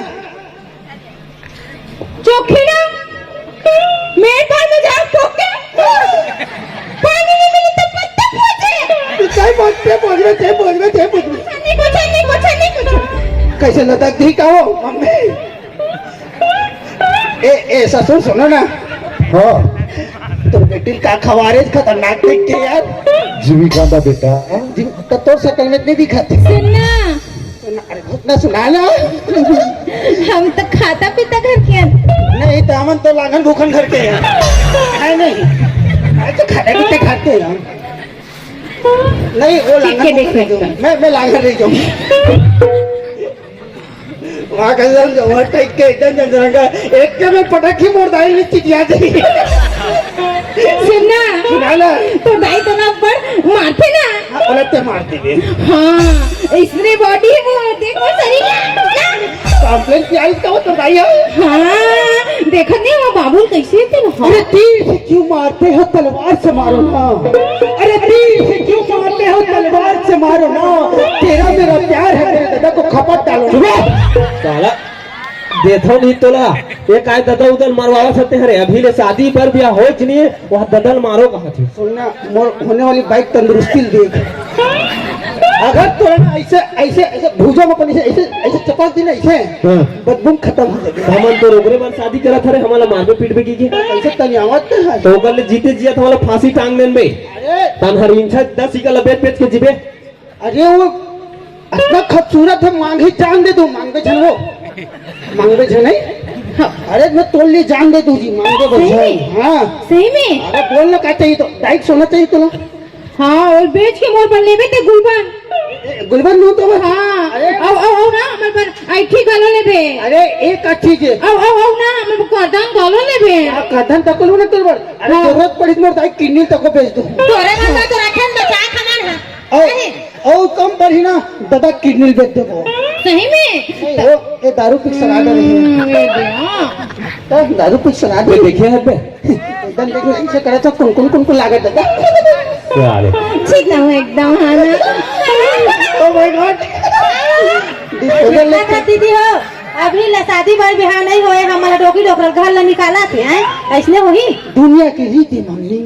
चोखे ना, मेरे घर में जाओ चोखे। पानी नहीं मिले तो पत्ते पूछे। चाय पहुंच पे पहुंच में, चाय पहुंच में, चाय पहुंच में। नहीं पूछा, नहीं पूछा, नहीं पूछा। कैसे लटक गई का हो, मम्मी? ए, ए, ससुर, सुनो ना। हाँ। तो बेटी का खवारे खतरनाक देख के यार। जीविका दा बेटा। जी, तो तोर सकल में नहीं दिखाते। सुनना। सुना, अरे, ना सुना ना। हम तो खाता पीता घर के हन। नहीं, तो हमन तो लांगन भूखन घर के हैं। है नहीं? अरे, तो खाते पीते घर के हैं। नहीं, वो ठीक लांगन है, भूखन देख रह जाऊँ। मैं, मैं लांगन रह जाऊँ। वहाँ का जन, वहाँ टाइप के एकदम जन, जन का, एक के में पटाखी मोर दाई में चिटिया दी। ना। सुना ना। तो दाई तो ना ऊपर मारते ना। हाँ, बोला ते मारते भी। हाँ, इसने बॉडी वो देखो सही ना। कॉम्प्लेन किया इसका वो तो भाई है। हाँ, देखो नहीं वो बाबुल कैसे थे ना। अरे तीर से क्यों मारते हो, तलवार से मारो ना। अरे तीर से क्यों मारते हो, तलवार से मारो ना। तेरा मेरा प्यार है, मेरे दादा को खपत डालो। साला देथो नहीं तोला। ये काय ददा उदल मरवावा सकते हरे। अभी ले शादी पर ब्याह होय कि नहीं, वह ददल मारो कहा थी। सुनना, मोर होने वाली बाइक तंदुरुस्ती देख। अगर तोरा ना ऐसे ऐसे ऐसे भुजा में अपन ऐसे ऐसे ऐसे चपक दी ना ऐसे, हाँ। बदबू खत्म हो जाएगी। हमन तो ओकरे बर शादी करत हरे, हमला मारबे पीटबे की की। कैसे तनी आवत है? तो ओकर ले जीते जियत हमला फांसी टांग देन बे। अरे तन हर इंच दस इका लपेट पेट के जीबे। अरे वो इतना खूबसूरत है, मांगे जान दे दो, मांगे झन वो, मांगे झन है। हाँ। अरे मैं तोल लिए जान दे दू जी, मांगे बस सही है। में? हाँ। सही में? अरे बोल ना, क्या चाहिए तो, डाइट सोना चाहिए तो ना। हाँ, और बेच के मोर पर लेबे ते गुलबन। ए, गुलबन नू तो बस। हाँ। अरे। आओ, आओ, आओ ना, हमर पर ऐठी घलो लेबे। अरे एक अच्छी चीज है। आओ, आओ, आओ ना, हमर पर गर्दन घलो लेबे। आ, गर्दन तक लो ना तोर पर। अरे हाँ। जरूरत पड़ी तो मोर दाई किडनी तक को बेच दो। तोरे मन का तो रखन तो चाय खाना है। आओ। नहीं। अउ कम पड़ही ना, ददा किडनी बेच देबो। सही में? नहीं, वो, ये दारू पी के सलाह डरे हे। हम्म, ये दे, हाँ। तो दारू पी के सलाह ये डरे। देखे है बे? एकदम देख, ऐसे करे तो कुन, कुन, कुन, कुन लागत ददा। क्या हाल है? ठीक ना हो एकदम, हाँ ना? Oh my God। Disposal लेके दीदी हो। अभी ले शादी बर बिहाव नहीं होए, हमला डोकी डोकरल घर ले निकालत हे, हैं? ऐसने होही? दुनिया के रीति मम्मी,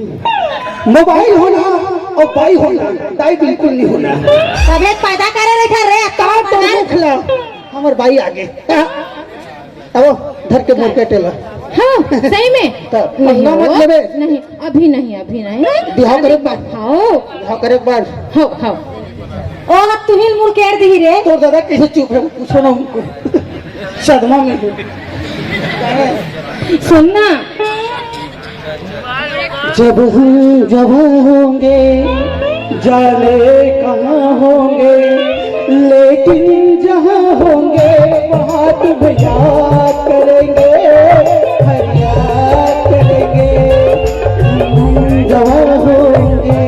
मोबाइल होना और बाई होना, दाई बिल्कुल नहीं होना। तबे पैदा करे रहे रे, अब का तो पता? मुख ला, हमर बाई आगे। अब धर के मोर के टेला। हाँ, सही में? तो पंगा मत लेबे। नहीं, अभी नहीं, अभी नहीं। बिहाव करे एक बार। हाँ। बिहाव करे एक बार। हाँ, हाँ। ओ, अब तुहिल मुरकेर दिही रे। तोर दादा कैसे चुप है, पूछो ना उनको। सदमा में हूँ। सुनना। जब हम जब होंगे, जाने कहाँ होंगे, लेकिन जहाँ होंगे, वहाँ तुम्हें याद करेंगे, फरियाद करेंगे। हम जब होंगे।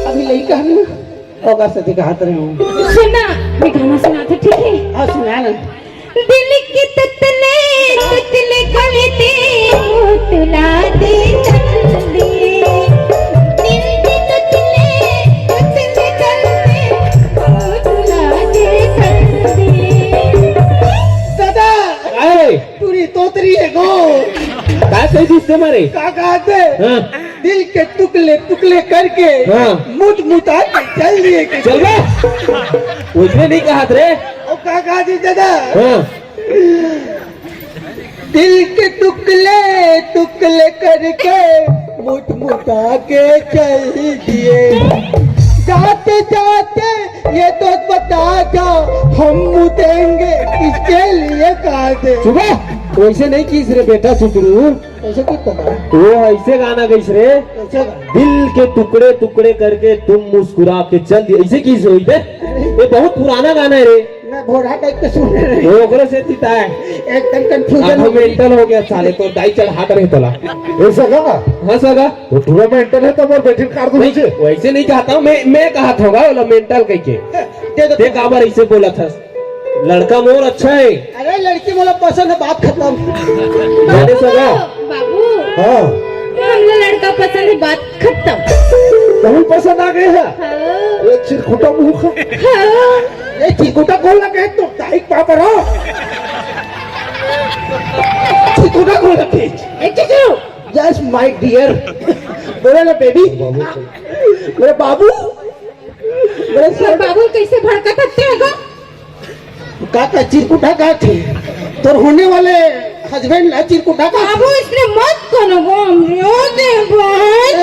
अभी लइका है ना? ओकर सेती कहत रहे हूँ। सुन ना, मैं गाना सुनात हँव, ठीक है? हाँ, सुना ना। दिल के तुतले, तुतले करते, मुँह तुला दे चल दे। दिल के तुतले, तुतले करते, मुँह तुला दे चल दे। दादा, काय? पूरी तोतरी है गो। काय कही दिस ते मारे? का कहते? हाँ। दिल के टुकले टुकले करके हाँ। मुट मुटा के चल दिए के चल बे। उसने नहीं कहा रे। ओ का कहा जी दादा? हाँ। दिल के टुकले टुकले करके मुट मुटा के चल दिए। जाते जाते ये तो बता जा, हम मुतेंगे किसके लिए कहा थे? सुबह वैसे नहीं किस रे बेटा सुतरू। ऐसे कुछ पता है? वो ऐसे गाना गइस रे। ऐसे गाना। दिल के टुकड़े टुकड़े करके तुम मुस्कुरा के चल दिए, ऐसे किस होई बे? ये बहुत पुराना गाना है रे। मैं भोरा टाइप के सुन रहे हैं। वो ओकरे से जीता है। एकदम अब कंफ्यूजन हम हो गई। मेंटल हो गया साले, तो दाई चढ़ा कर ही तोला। ऐसा गाना? हाँ सगा। वो पूरा मेंटल है तो मोर बेटी काट दो नहीं, मुझे। वैसे नहीं कहता हूँ मैं, मैं कहत होगा बोला मेंटल कह के। दे दो। देख आबर ऐसे बोला था। लड़का मोर अच्छा है। अरे लड़की मोला पसंद है, बात खत्म। जाने सगा। बाबू। हाँ। हमला लड़का पसंद है, बात खत्म। बहुत पसंद आ गए है। हाँ। ये चिरकुटा मुंह का। हाँ। ये चिरकुटा कौन लगे है? तो दाई पापा रहो। चिरकुटा कौन लगे? एक चीज। Yes my dear। बोले ना बेबी। मेरे बाबू। मेरे सर बाबू कैसे भड़कत हत्ते है गो? का, का चिरकुटा का थे? तोर होने वाले हस्बैंड ना चिरकुटा का? बाबू, इसने मत करो गो, हम रो दे, बहुत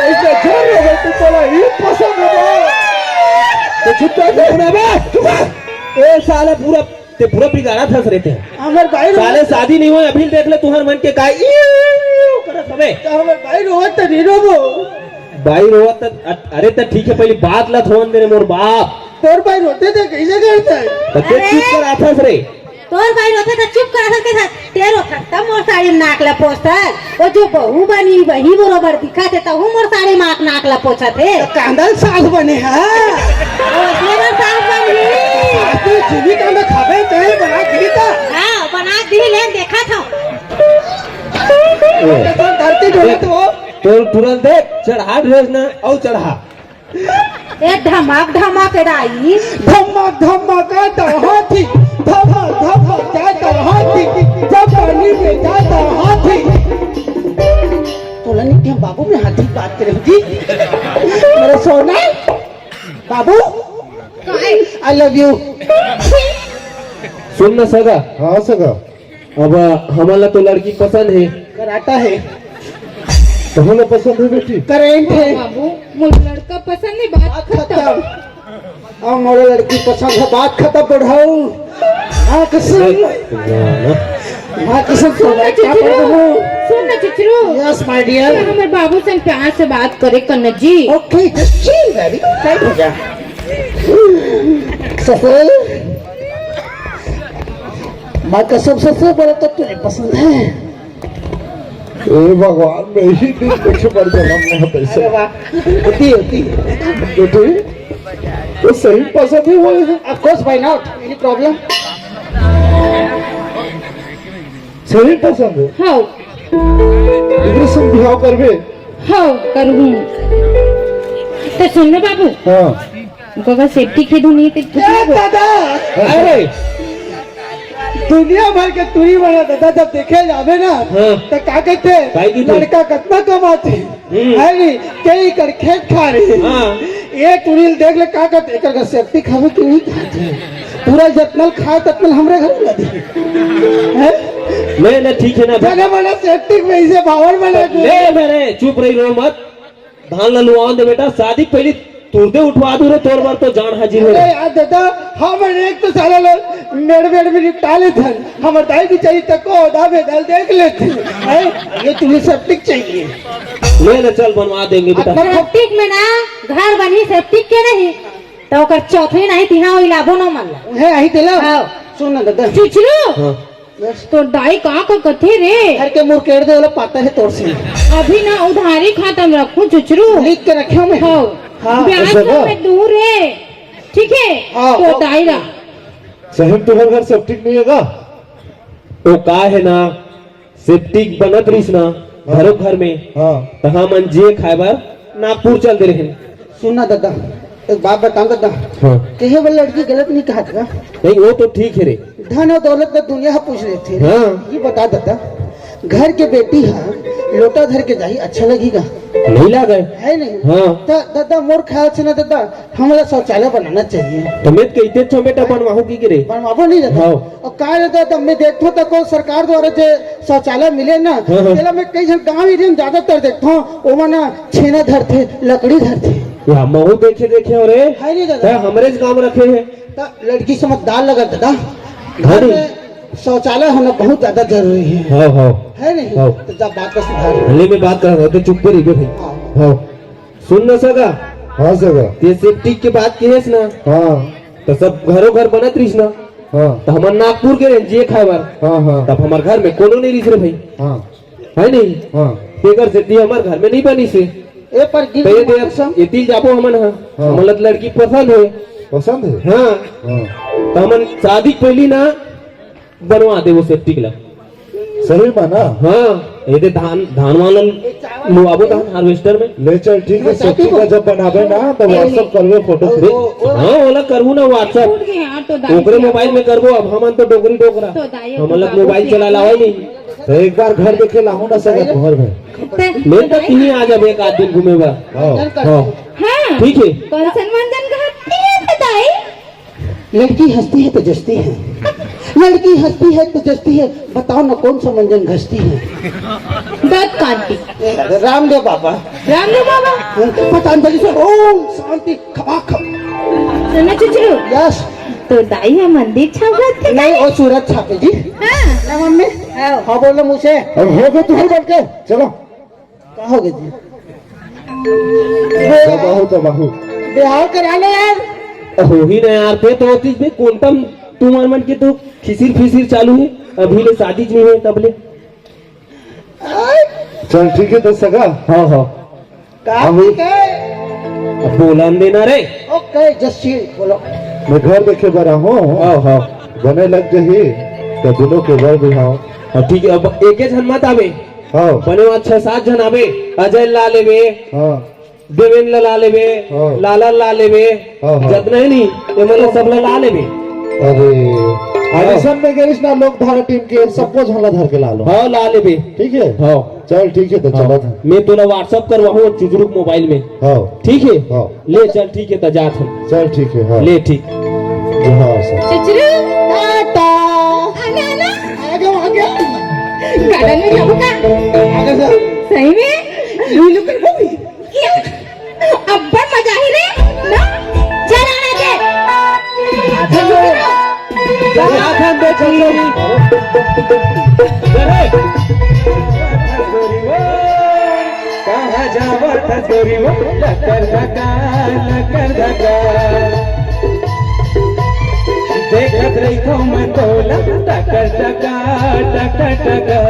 ऐसे जोर लगे तो तोला ही पसंद है बा। तो चुप कर, चुप रह बे, चुप कर। ए साला पूरा, ते पूरा बिगाड़ा थस रे ते। हमर भाई रो- साले शादी नहीं होय, अभी देख ले तुहर मन के का ई करत हवे। तो हमर भाई रोवत त नहीं रोबो। भाई रोवत त, अरे त ठीक है, पहली बात ला थोन दे रे मोर बाप। तोर भाई रोते थे, कैसे करता है? तो ते अरे! चुप कर आथस रे। तोर भाई रोते थे, चुप कर आथस के साथ। ते रोथस, तब मोर साड़ी म नाक ल पोछत, वो जो बहू बनी वही बरोबर दिखत हे, तहू मोर साड़ी म नाक ल पोछत हे। त कांदल सास बने हा। ओसने बर सास बनही। सास तो जीवित में खाबे, चाहे बना दिही त। हाँ, बना दिही, ले देखत हँव। तो धरती डोलत हो। तोर तुरंत देख, चढ़ा ड्रेस ना, अउ चढ़ा। ए धमक धमक राई। धमक धमक जाता हाथी, धमक धमक जाता हाथी, जब पानी में जाता हाथी। तोला नहीं क्या बाबू में हाथी बात करे जी? मेरा सोना बाबू, I love you। सुन ना सगा। हाँ सगा। अब हमन ला तो लड़की पसंद हे। कराटा हे। तोहन ला पसंद हे बेटी? करेंट हे। बाबू, मोर लड़का पसंद हे, बात बात खत्म। खत्म। अब मोर लड़की पसंद हे, बात खत्म, बढ़ाऊ। हाँ, कसम। ए, ना, ना। हाँ, कसम, सुन ना, चुचरू, सुन ना, चुचरू। Yes, my dear। हमर बाबू से प्यार से बात करे करना जी। Okay, just chill, baby। Tight हो जा। ससुर। माँ कसम से, से बोले तो तुझे पसंद है। हे भगवान, मैं ही दिन कुछ पर जन्म में होता अरे ऐसे। वाह, होती, होती। बेटी, तो सही पसंद है वो है। Of course, why not? Any problem? सही पसंद है। हाँ। इधर से बिहाव करबे। हाँ, करबो। तो सुन ना बाबू। हाँ। ओकर सेफ्टी के दुनिया के ए, दादा! अरे! दुनिया भर के टूरी वाला दादा जब देखे जाबे ना, हाँ। तो का कहते? काई कहते? लड़का कितना कमाते? हम्म। है नी? कई कर खेत खा रहे हैं। हाँ। ये टूरी देख ले, का कहते? एकर घर सेफ्टी खावे के नहीं खाते। पूरा जतनल खाए, ततनल हमरे घर में दे। हैं? नहीं, नहीं, ठीक है ना। जाने वाला सेफ्टी में इसे भावर में ले। ले मेरे, चुप रही, रो मत। धान ला लुआन दे बेटा, शादी के पहली तुरते उठवा दू रे, तोर बर तो जान हाजिर हो अरे रे। यार दादा, हम एक तो साला लो मेड़ मेड़ में निपटा लेते हैं। हमर दाई भी चाहिए तको, दाबे दल देख लेते हैं। हैं? ये तुम्हें सब ठीक चाहिए। ले ले, चल बनवा देंगे बेटा। अपना सेप्टिक में ना घर बनी, सेप्टिक के नहीं, तो ओकर चौथरी नहीं तिहा ओई लाभो न मन ला। है, यही तेला। हाँ। सुन ना दादा। चुचरू। हाँ। बस। तोर दाई का का कथे रे? घर के मुरकेड़ दे वाला पाता है तोर से। अभी ना उधारी खाता में रखूं चुचरू। लिख के रखे हूँ मैं। हो। हाँ। ब्याज ऐसा तो का? मैं दूर है। ठीक है? हाँ, तोर हाँ। दाई ला। सही में तुम्हारे घर सेप्टिक नहीं है का? वो का है ना, सेप्टिक बनत रहिस ना, हाँ। घरो घर में, हाँ। त हमन जे खाए बर नागपुर चल दे रहे। सुन ना दादा, एक बात बताऊं दादा, हाँ। कहे वाला लड़की गलत नहीं कहा था। नहीं, वो तो ठीक है रे। धन और दौलत का दुनिया पूछ लेते हैं। हाँ। ये बता दादा, घर के बेटी हा लोटा धर के जाही, अच्छा लगेगा? नहीं लागे। है नहीं? हाँ। तो दादा, मोर ख्याल से ना दादा, हमला शौचालय बनाना चाहिए। तो मैं कहते छो बेटा, बनवाहू की रे? बनवाबो नहीं दादा। हाँ। और का दादा, तब मैं देखता हूँ तो कोई सरकार द्वारा जो शौचालय मिले ना, हाँ, हाँ। तेला मैं कई झन गाँव एरिया में ज्यादातर देखता हूँ, वो ना छेना धरथे, लकड़ी धरथे। या महू देखे देखे हो रे। है नहीं दादा। तै हमरे ज काम रखे है। तो लड़की समझदार लगा दादा। हाँ घर नहीं। में शौचालय होना बहुत ज्यादा जरूरी है। हाँ, हाँ। है नहीं? हाँ। तो जब बात का सुधार। भले मैं बात कर रहा हूँ, तो चुप पे रहिबे भाई। हाँ। हाँ। सुन न सगा। हाँ सगा। ये सेप्टिक के बात किहेस ना। हाँ। तो सब घरों घर बनत रहिस ना। हाँ। तो हमर नागपुर के रहे जे खाए बर। हाँ, हाँ। तब हमर घर में कोनो नहीं रहिस रे भाई। हाँ। है नहीं? हाँ। तेकर सेती हमर घर में नहीं बनिस हे। ए पर गिर तो ये दे, कसम। ये तिल जाबो हमन हा। हाँ। हमन ला तो लड़की पसंद है। पसंद है? हाँ। हाँ। तो हमन शादी के पहली ना बनवा देबो सेप्टिक ला। सही में ना? हाँ, ये दे धान, धान वाला लुआबो धान हार्वेस्टर में। ले चल, ठीक है, सेप्टिक का जब बनाबे ना, तो WhatsApp करबे फोटो खींच। हाँ, ओला करबो ना WhatsApp। छूट गए यार, तो दाई ओकरे के मोबाइल में करबो, अब हमन तो डोकरी डोकरा। तो दाई हमन ला तो मोबाइल बाबू चला लावे नहीं। तो एक बार घर देखे लाहू ना सगा, घर में। ते मैं तो तिही आ जाबे एक आध दिन घूमे बर। हाँ। हाँ। ठीक है। कौन सा मंजन घसती है दाई? लड़की हंसती है तो जचती है, लड़की हंसती है तो जचती है। बताओ ना कौन सा मंजन घसती है? दत्त कांति। रामदेव बाबा। रामदेव बाबा। पतंजलि से ओम शांति खमाखम। सुनो चुचरू। यस। तो दाई ये मंदिर छापत के नहीं, वो सूरत छापे जी। हाँ। ना मम्मी। हाँ। हाँ, बोलो मुझे। अब हो गए तुम ही बन के। चलो। का हो गए जी? दबाहू, दबाहू। बिहाव करा लो यार। हो ही ना यार, ते तो होतीस बे, कोंटम तुमन मन के तो खिसिर फिसिर चालू है, अभी ले शादी नहीं हुए तब ले। चल ठीक हे त सगा। हाँ, हाँ। का अभी ठीक हे? अब बोलन देना रे। ओके, जस्सी, बोलो। मैं घर देखे बर आहूँ। हाँ, हाँ। बने लग जही, त दुनों के बर बिहाव। हाँ, ठीक हे, अब एके झन मत आबे। हाँ। बने वहाँ छह सात झन आबे, अजय ला लेबे। हाँ। देवेंद्र ला लेबे, हाँ। लाला ला लेबे, हाँ, हाँ। जतना हे नी, ये मतलब सब ला, ला लेबे। अरे, हाँ। ऑडिशन में गइस ना लोकधारा टीम के, सबको झन ला धर के ला लो। हाँ, ला लेबे। ठीक हे? हाँ। चल, ठीक हे, त हाँ। चलत हन। मैं तोला WhatsApp करवाहूँ चुजरू के मोबाइल में। हाँ। ठीक हे? हाँ। ले चल, ठीक हे, त जात हन। चल, ठीक हे, हाँ। ले, ठीक। हाँ, सर। चुचरू, टाटा। आना, आना। आ गया, आ गया। गार्डन में जाबो का? आ गया, सर। सही में? लुलु कर अब्बड़ मजा आही रे, ना? चल आना दे। कहाँ जावत हस गोरी वो? लकर धका, लकर धका। देखत रहिथौं मैं तोला, टकर टका, टकर टका।